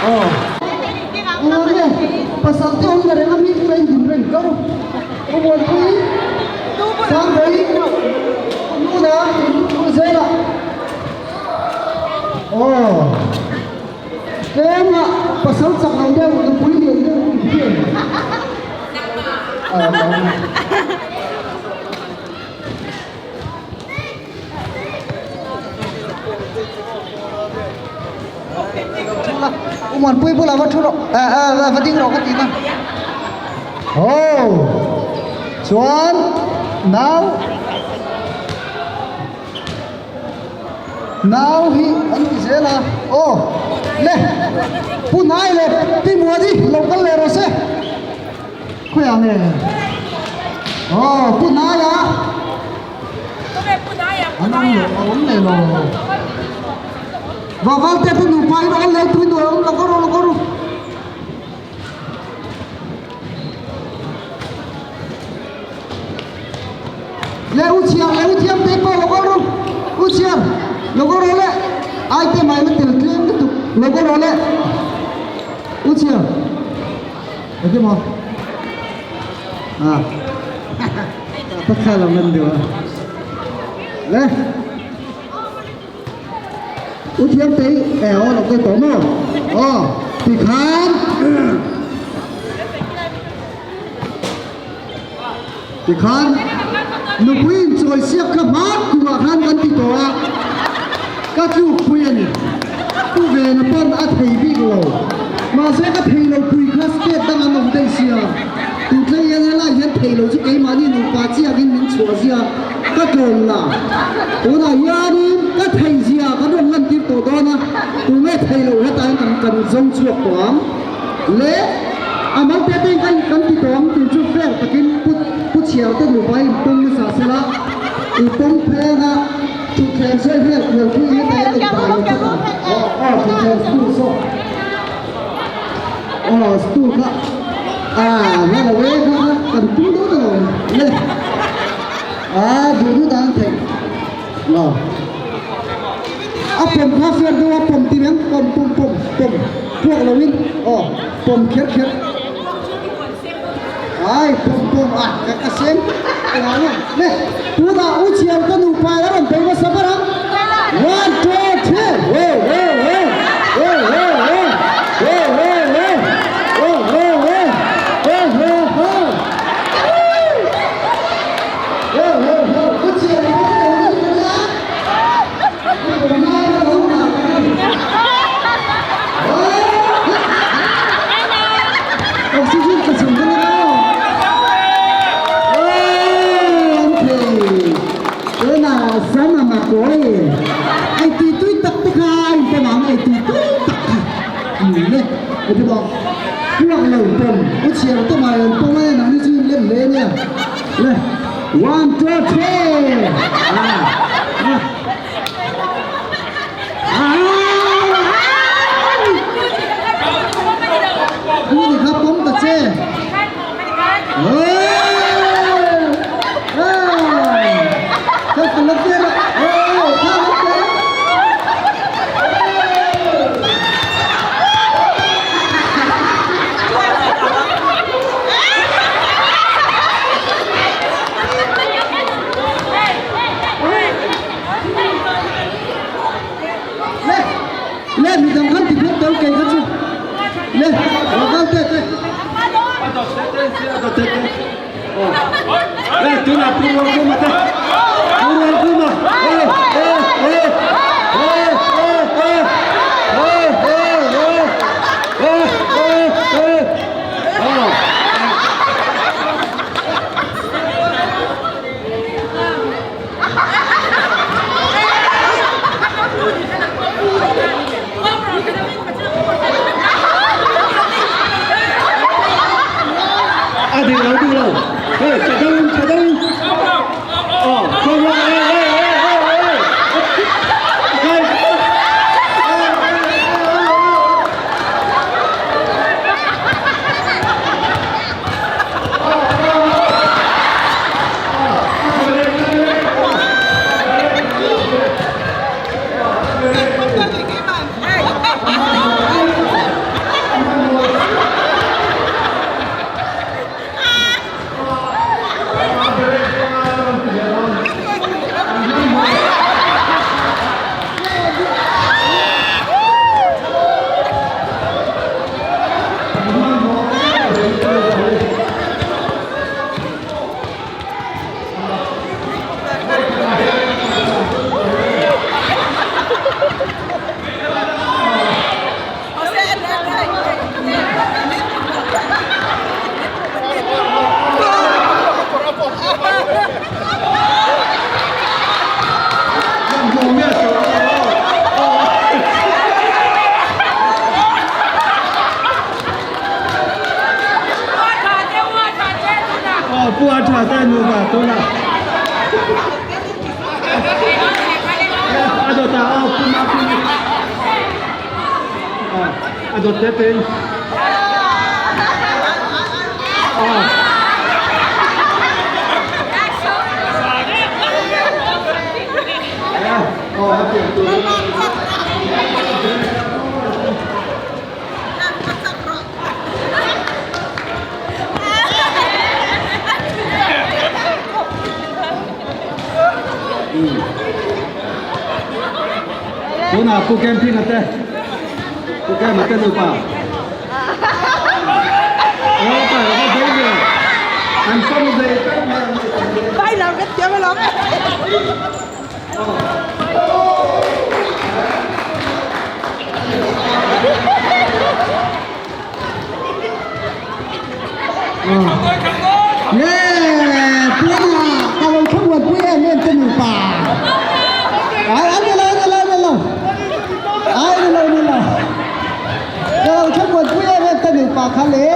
Aw. Engah nge pasal te awm la reng a mi chu a indim reng kar u. U Muanpui, Sangbawi, U Nuna, U Zela. Aw. Tlema pasal chak lo deuh, nupui lian deuh in hian. Aw. U Muanpui bulah va thu rawh eh eh va ding rawh ka tih na aw chuan nau nau hi an ti zel a aw le pu hnai leh pi Muani lo kal leh rawh se. Khawiah nge? Aw, Pu Hnaia! An awm leh, a awm leh lo. Vaval te te nupa in awl leh tui nuai awm lo ka ru lo ka ru. Le u chhiar le u thiam te pawh lo ka ru. U chhiar lo ka ru le. Ai te mai la tel tlem lutuk lo ka ru le. U chhiar. Enge maw? Ah. Tak kha lo ngan deuh a. Le. U thiam tei e aw lo kal tawh maw? Aw, ti khan. Ti khan nupui in chawi siak kha hman kumah khan kan ti tawh a. Ka tluk pui a ni. Pu Vena pawn a thei bik lo. Mahse ka thei lo pui kha state dang an awm daih sia. Tutlei hian helai hian thei lo chu keimahni nupa chiakin min chhuah zia ka tlawm la. Tunah hianin ka thei zia kan rawn lantir tawh dawn a, tunge thei lo hetah hian kan kan zawng chhuak tawh ang. Le a mal te te in kan ti tawh ang tih chu fair takin pu pu chhiar te nupa hi inpawm nasa sela, inpawm pheng a. Thutthleng sawi hmel kual pui hi ta en dah lo tlat ang. Aw aw thutthleng stool saw. Aw stool kha ah la lo e kha kha kan tum dawn alawm le. Ah duh duh dan theih lo. A pawm kha fair deuh a pawm ti reng pawm pawm pawm pawm puak lo in aw pawm kher kher. Ai pawm pawm a ka ka sem engah nge le tunah u chhiar ka nupa a rawn bei hmasa ber ang one two three ho ho ho ho ho ho ho ho ho ho ho ho ho ho ho ho ho ho u chhiar ka Oxygen ka chhung ka ni lo. An thei. Tuna sama ma kawi. Ai tui tui tak te kha a in pawm ang ai tui tui tak kha. Ni le. E ti bawk. Kuak lo pawm. U chhiar te mai an pawm a nang ni chu in lem hle nia. Le. One, two, three. Ah. Ah. Pu ni kha pawm ta che. Kha ka la ber a. Kha la ber a. Le le midang khan ti phawt tawh kei kha chu le lo kal teh teh. Le tunah Pu Rualkhuma te Pu Rualkhuma e e e e e e e e e e e e A dik lo dik lo. Hey, chha deuh in chha deuh in. Aw, chha deuh eh eh eh eh eh. tha te nupa tunah a dawtah aw Pu Mapui a dawt te te in Tunah Pu Camping a te Pu Camp a te nupa Aw pa ka bei ve an pawm ve tlat mai ang Vai lam ka thiam alawm. Yeah, tunah ka lo thlamuan pui em em te nupa. Ai an ni lo an ni lo an ni lo. Ai ni lo ni lo. Ka lo thlamuan pui em em te nupa kha le.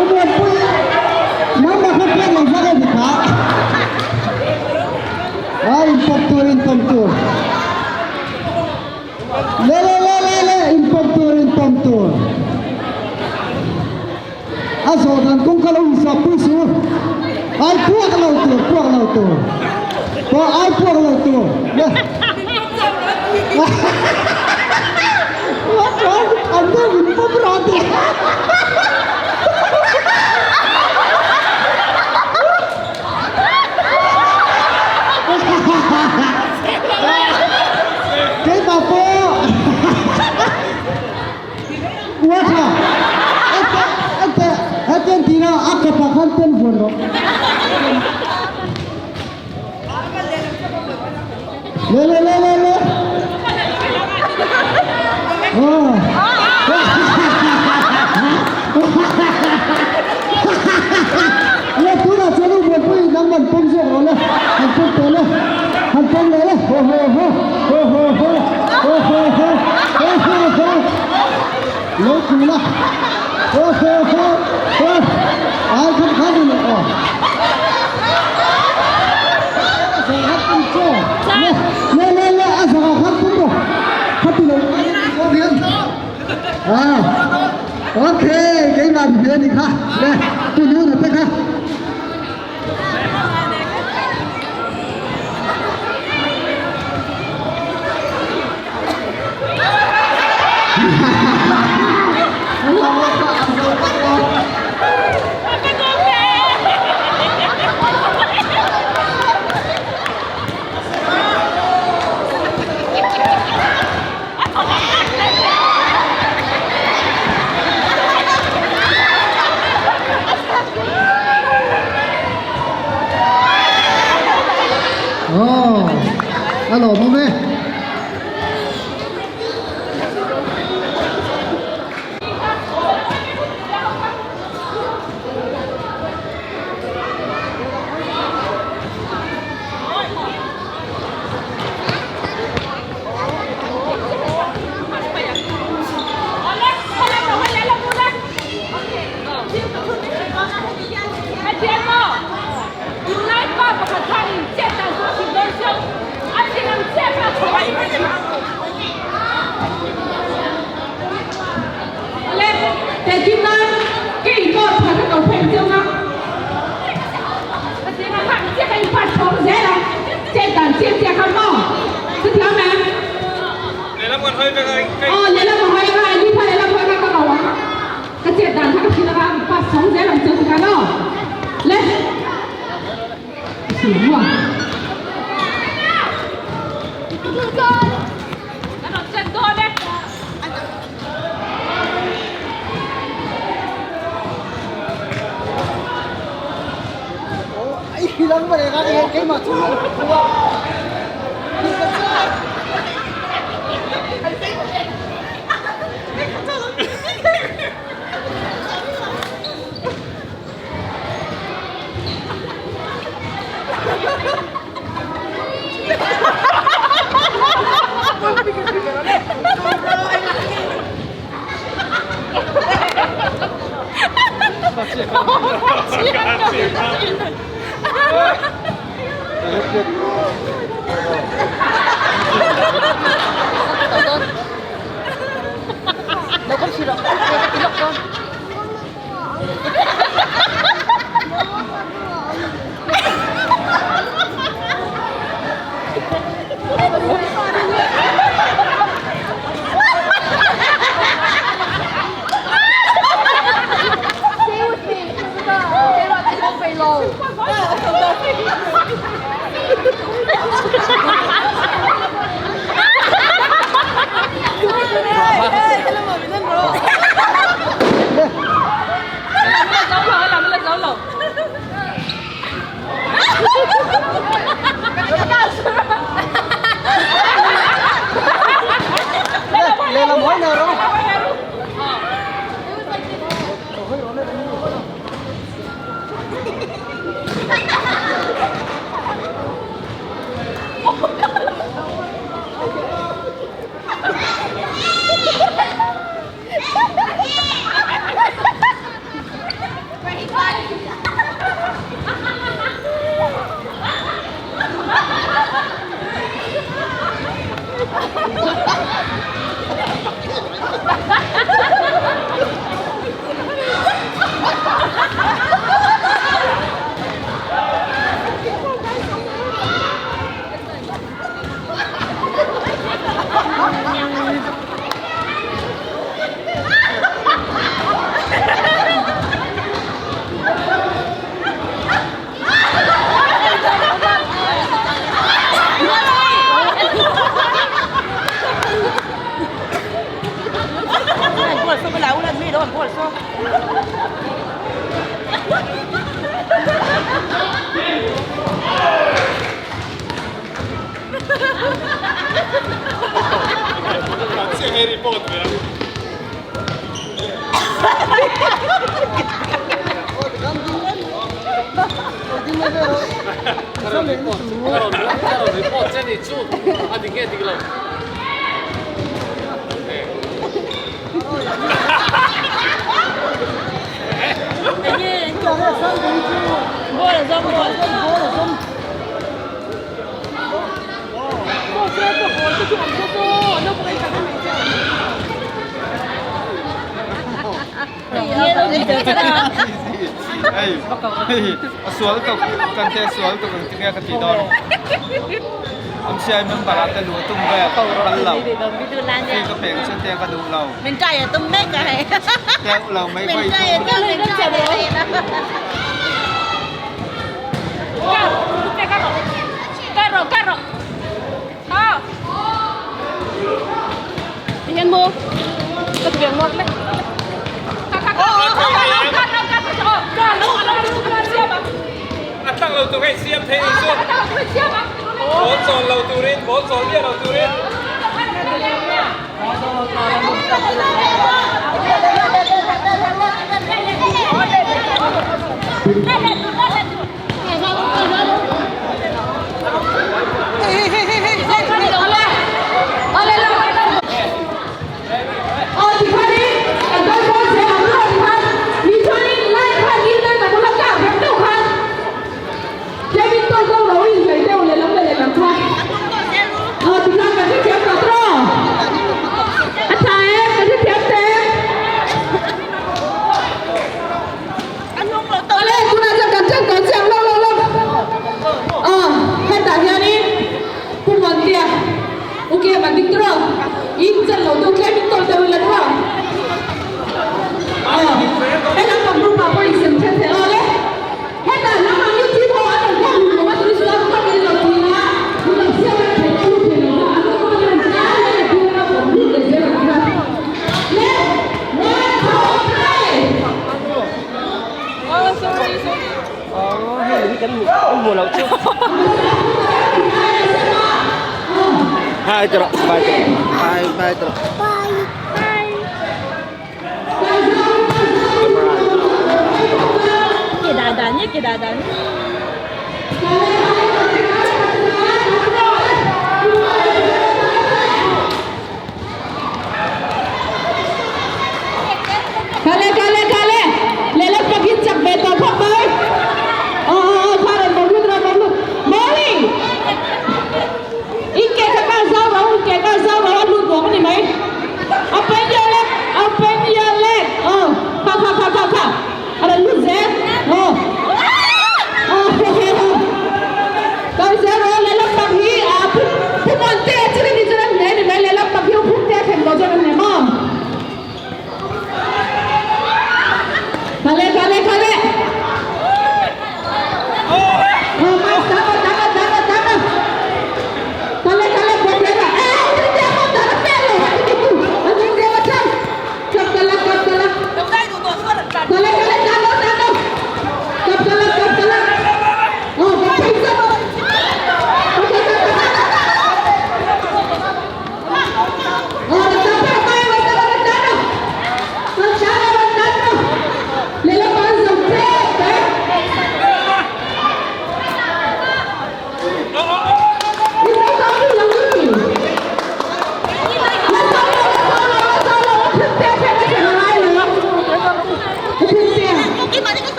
Umuanpui nangmah kha pek lo vak a ni kha. A inpawm tur inpawm tur. Le le le le le inpawm tur inpawm tur. A zawh dan kawng kha lo insawp pui su. Ai puak lo tur puak lo tur. Pawh ai puak lo tur. Le. An deuh in pawm rawh ti. Keimah pawh Ua tha Ete hetiang tih na a kawpah khan pen vuan rawh. Le le le le le. Oh. Le tunah chuan u buaipui nangman pawm zawk rawh le. Han pawm tawh le. Han pawm leh le. Ho ho ho. Ho ho ho. Ho ho ho. Ho ho ho. Lo tlu la. Ho ho ho. Ho. Ai khan khan ni le aw. Le le le a zaka khan pum rawh. Khati lo Ah. Okay, keimah ni ve ni kha. Le, tu nu na te kha. Aw, a lawmawm e. Hei hei a sual tuk kan te sual tuk ang tinge ka ti dawn MCI member ah te luh a tum vel phal lo fee ka pek chuan te ka duh lo teuh lo mai vawi A tlang lo tur hei siam thei ni chu ball chawl lo turin ball chawl miah lo turin. Hai tiro bye tiro bye bye tiro Kale kale kale lehlam pakin chak.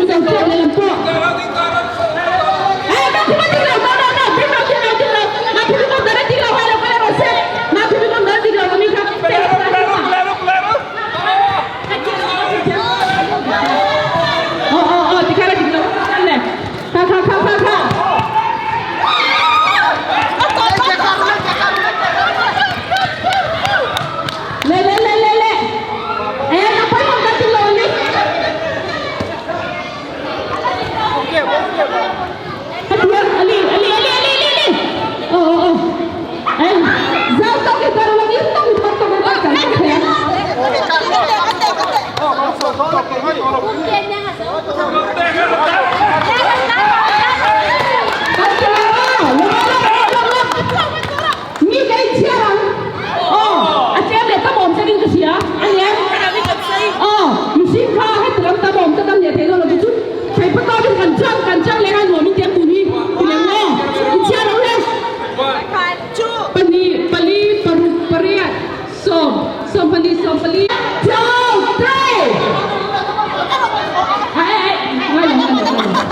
Mizo chiat lehlam pawh. Eh, ma phima dik lo, no, no, no, dik lo, dik lo, dik lo. Ma phimi kawm dan a dik lo, hai lo kal rawh se. Ma phimi kawm dan a dik lo, ami kha. Aw, aw, aw, tikhan a dik lo. Le, kha, kha, kha, kha, kha. Le, le, le, le, le. Eh, na pawimawh kan dik lo a ni. Hetiang, ali, ali, ali, ali, ali, ali. Aw, aw, aw. Eh, zau tawk i kar lo, in tawk i hmang tawk i kar kan thei ang. Mi ka inchhiar ang. Aw, a tlem leh tam awm takin ka hria a nia. Aw, mihring kha heti lam tam awm tak a hliah theih dawn lo chu chu theipa tawkin kan chang kan chang leh a nuam in tiang tun hi ti lem maw? Inchhiar lo hle. Pahnih, pali, paruk, pariat, sawm, sawmpahnih, sawmpali. Two, three! Ai, ai, ngai lo, ngai lo, ngai lo.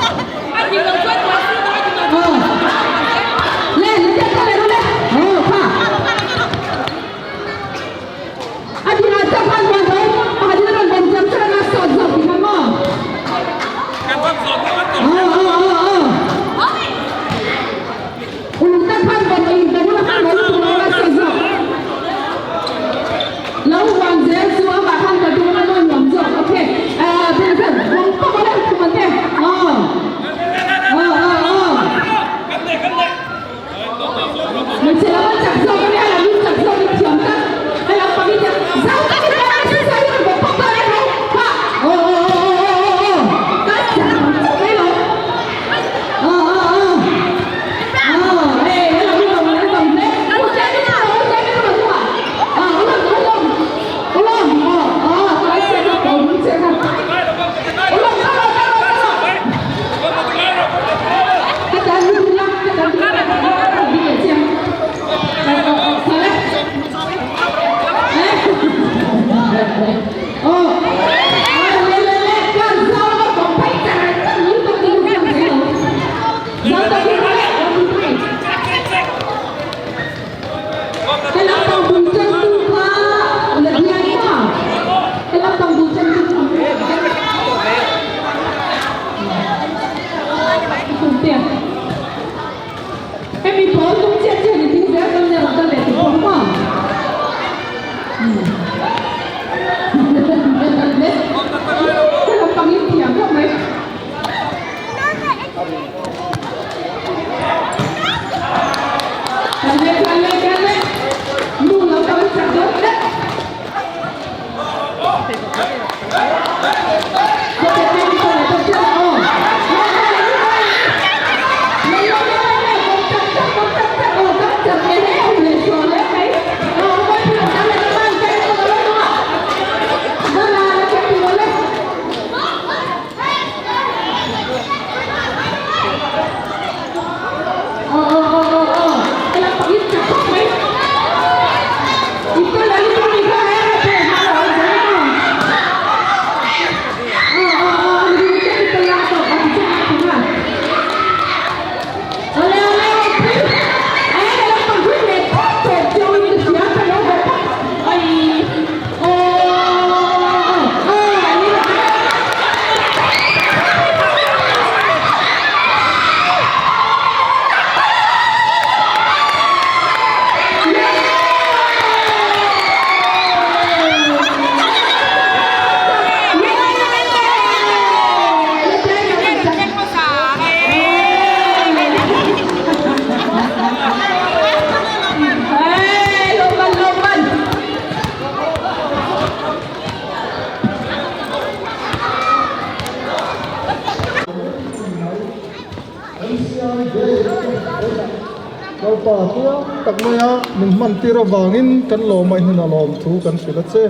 Lalpa tluang tak maia min hmantir avangin kan lawm a i hnuna lawm thu kan hrilh a che.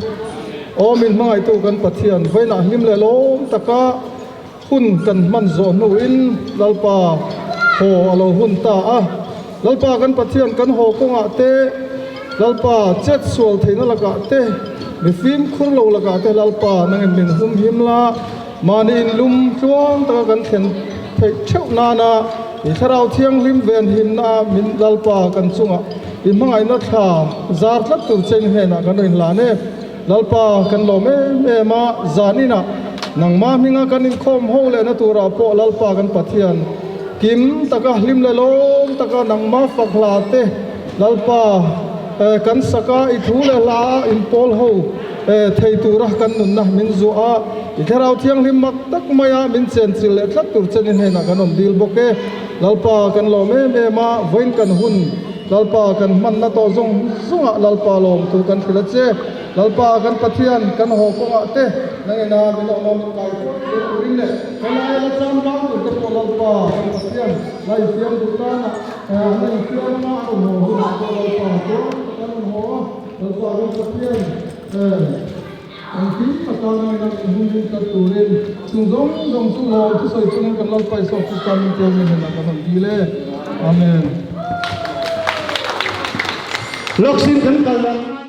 Aw min hmangaihtu kan Pathian vawiinah hlim leh lawm taka hun kan hman zawh hnuin Lalpa haw a lo hun ta a. Lalpa kan Pathian kan haw kawngah te, Lalpa chet sual theihna lakah te, mi fimkhur lo lakah te Lalpa nangin min humhim la. Mahni inlum tluang taka kan thlen theih theuh nana i Thlarau Thianghlim venhimna min Lalpa kan chungah i hmangaihna thla zar tlat tur che in hnenah kan rawn hlan e. Lalpa kan lawm em em a, zaninah nangmah hminga kan inkhawm ho lehna turah pawh Lalpa kan Pathian kim taka hlim leh lawm taka nangmah fak hla te Lalpa kan sak a, i thu leh hla a inpawl ho thei tura kan nunna min zuah a, i Thlarau Thianghlim mak tak maia min chenchilh leh tlat tur chen i hnenah kan rawn dil bawk e. Lalpa kan lawm em em a, vawiin kan hun Lalpa kan hmanna tawh zawng zawngah Lalpa lawm thu kan hrilh a che. Lalpa kan Pathian kan haw kawngah te nangina min awm a min kai tuar tur turin leh helai la cham bang tur te pawh Lalpa kan Pathian la infiam duh tana an la infiam anga a rawn haw hunah pawh Lalpa tuar tak an rawn haw a. Lalpa kan Pathian engkim atana ina min hun rin tlat turin chung zawng zawng chu lawm thusawi chungin kan Lalpa Isua Krista min tel mi hnenah kan rawn dil e. Amen. Lawksin kan kal dan.